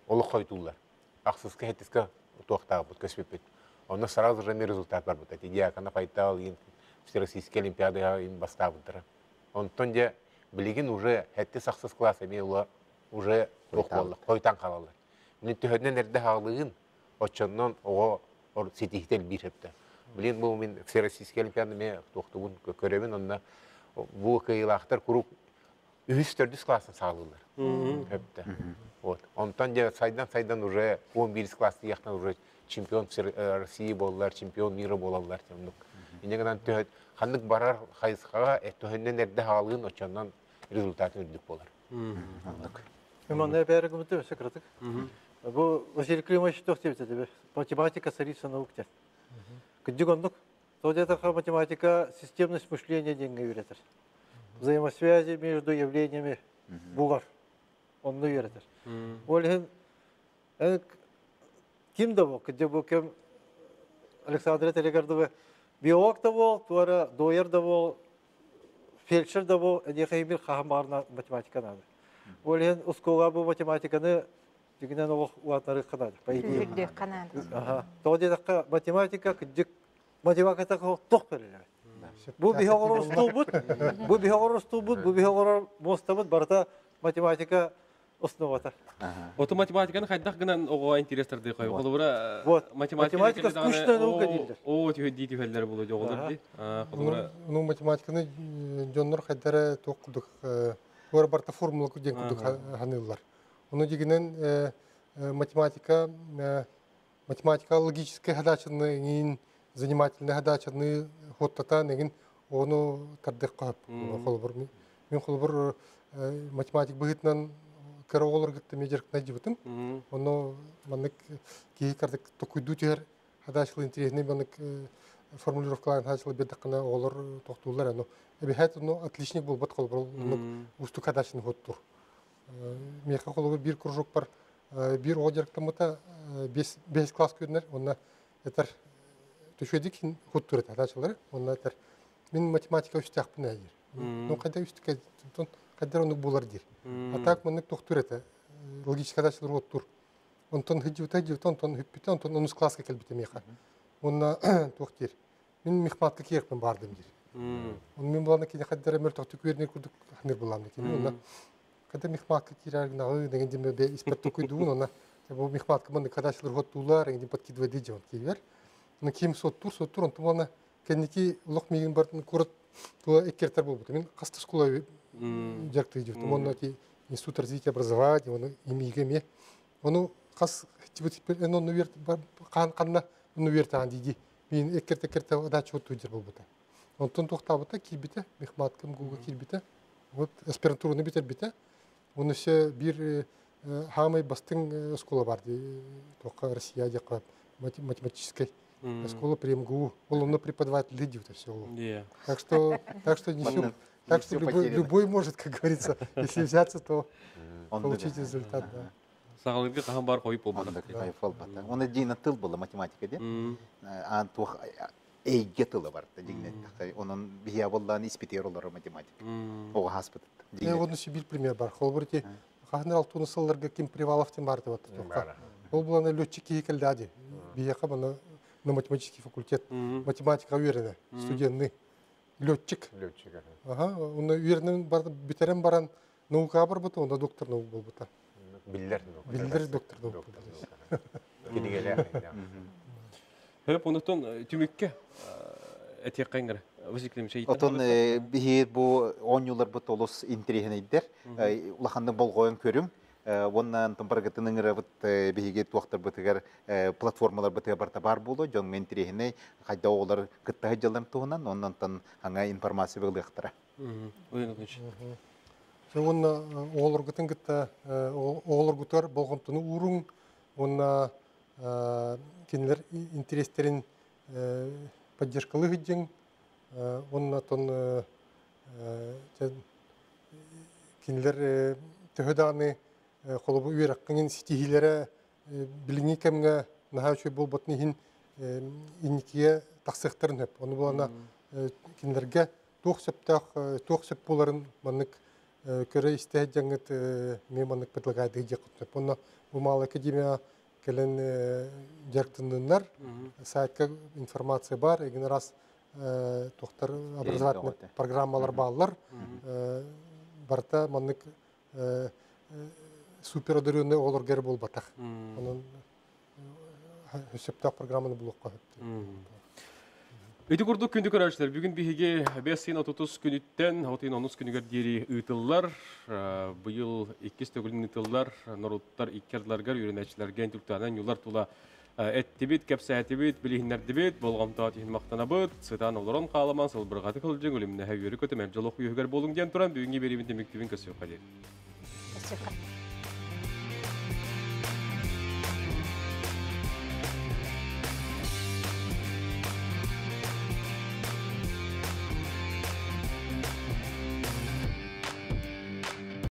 олох хойтууллар. Ахсыска хеттиска туохтаабыт көспүппүт. Онно сразу же эмиэ результат барбыта. Ити диакона Файтал иин Всероссийскай олимпиадаға иин бастаабыттара. Онтон дьэ билигин уже хеттис ахсыс класс эмиэ ула уже туох буолла хойтан хаалаллар. Мин төһөннөн эрдэ хаалыгын оччоннон оҕо ситиһитэ элбиир сөптө. Билин бу мин Всероссийскай олимпиада эмиэ туохтубун көрөбүн онно бу кыайыылаахтар куруук үһүс төрдүс класстан саҕалыыллар. Сөптө. Вот. Онтон дьэ сайдан-сайдан уже 11 класс тиийэхтэн уже чемпион России буоллар, чемпион мира буолаллар оннук. Инньэ гынан төһө ханнык барар хайысхаҕа төһөннөн эрдэ хаалыын оччоннон результатын үрдүк буолар. Оннук. Манна бәрі гымыты өсө кыратык. Бу Василий Климович туох диэбитэ, математика царица наук диэн. Кырдьык оннук. То где-то математика системность мышления диэҥҥэ үөрэтэр. Взаимосвязи между явлениями булар. Онну үөрэтэр. Ол иһин ким да бу, кырдьык бу кем Александра Телегардова биолог да бол, туара дояр да бол, фельдшер да бол, эдиэхэ бир хаһан баарына математика надо. Ол иһин оскуола бу математиканы дьигинэн олох улаатнарыахха наада, по идее. Үрдүөххэ наада. Аха. Тоҕо диэтэххэ, математика кырдьык математиката туох көрүлэр. Бу биһи оҕолор устуубут, бу биһи оҕолор устуубут, бу биһи оҕолор муостабыт барыта математика основата. Оту математиканы хайдах гынан оҕоҕо интерес тардыы хой. Холобура Вот. математика Математика скучная наука дииллэр. Оо түһэ түһэллэр булу оҕолор ди. Холобура Ну, математиканы дьоннор хайдара туох курдук ор барта формула диэн курдук ханыыллар. Ону дигинен математика математика логическая задачаны иҥин занимательная задачаны хоттатан эгин ону тардык холобур мин холобур математик быһыытынан кыра оҕолор кытта медиаркна дьыбытым. Ону маннык киһи кардык токуйдуу түһэр задачалы интересный маннык формулировкалаан задачалы бердаккына оҕолор тохтууллар. Ону эбиһээт ону отличник буолбат, холобур оннук уустук задачаны хоттур. Миэхэ холобур биир кружок бар, биир оҕо дьарыктаммыта, бес класс көрүнэр, онна этэр төшөдик хоттур этэ задачалары, онна этэр: мин математика үстээхпин диир. Ну кайда үстүкэ кайдар оннук булар диир. А так маннык тохтур этэ логический задачалар хоттур. Онтон хыдьыбыта хыдьыбыта, онтон хүппүтэ, онтон онус класска келбите миэхэ. Онна туох диир: мин мехматка киэрпин бардым диир. Он мин булана кини хаддара мөр тохту күөрнер курдук ханыр булам кини. Онна когда мехматка кирер нагы деген деме бе испет токуйдуун, онна бу мехматка маны кадачылар хоттуулар деген подкидывать дижон кибер. Но ким соттур соттур, онтон булана кенники улох мигин бартын курат туа эккертер болбут. Мен каста школа жарты жибут. Онна ки институт развития образования, оны имиге Ону хас тибит эн онну верт кан канна онну вертаан диди. Мин эккерте эккерте адачы отту жер болбута. Онтон тохтабыта кирбите, мехматкам гуга кирбите. Вот аспирантураны битербите. Оны все бир хамай бастың школа бар ди. Тока Россия жакка математической школа при МГУ. Ол онно преподаватель люди вот все. Так что не все, так что любой может, как говорится, если взяться, то получить результат, да. Сагалырга хаһан бар хойуп болбатах. Хайф болбата. Оны дина тыл было математика де. Ан тух эйге тылы бар дигнет. Онун бия боллан испитер олар математика. Ого хаспыт. Оны бир пример бар. Холбурти хахнер алтуны сылларга ким Привалов тем бар деп атты. Ол буланы летчик кийкелдади. Бияка бана на математический факультет. Математика уверена, студентны. Летчик. Летчик. Ага, оны уверенен бар битерен баран наука бар бут, онда доктор наук болбута. Биллер. Биллер доктор наук. Кинигелер. Хөп онутон түмүккө этиек кайыңар. Василий Климович. Отон биһи бу оонньуулар бу толус интирихинейдер. Улаханны болгоен көрүм. Оннан тымпаргытын ыңырабыт биһиги туохтар бытыгар платформалар бытыгар барта бар болу. Жон интирихиней хайда оҕолор кытта жылым туһунан оннан аңа информация быгылыктара. Онна оҕолоргутун кытта оҕолоргутар болгомтуну уруң, онна кинилер интерестерин поддержкалы хыджың, онна тон кинилер төһөдааны холобу үөраккыңын ситиһилере билиңи кемге наһаа үчүгэй буолбатын иһин инникиге тахсыахтарын хөп. Ону булана кинилерге туох сөптөөх туох сөп буларын маннык көрө истэ дьаҥыт ме маннык предлагайды дьеккут. Онно бу мал академия келен жарктыннар сайтка информация бар, эгин раз туохтар образовательный программалар баалар. Барта маннык супер одаренный оҕолор гер болбатах. Онон сөптөөх программаны булуққа хөптү. Ити курдук күндү көрәчләр. Бүгүн биһиге 5 син 30 күнүттен 10 күнүгөр диэри ыытыллар. Быйыл 2 төгүлүн ыытыллар. Норуттар иккерларгар үйрөнәчләргә интеллектуаль юлар тула эттибит, кепсәтибит, билиһиннәрдибит, болгомтоот иһин мактанабыт, сытан олорон халаман сылбыргаты кылжың, үлүмнәһә үйөрү көтөмәл жолох үйүгөр болуң диэн туран бүгүнги берибин темиктибин көсү калер. Өссө.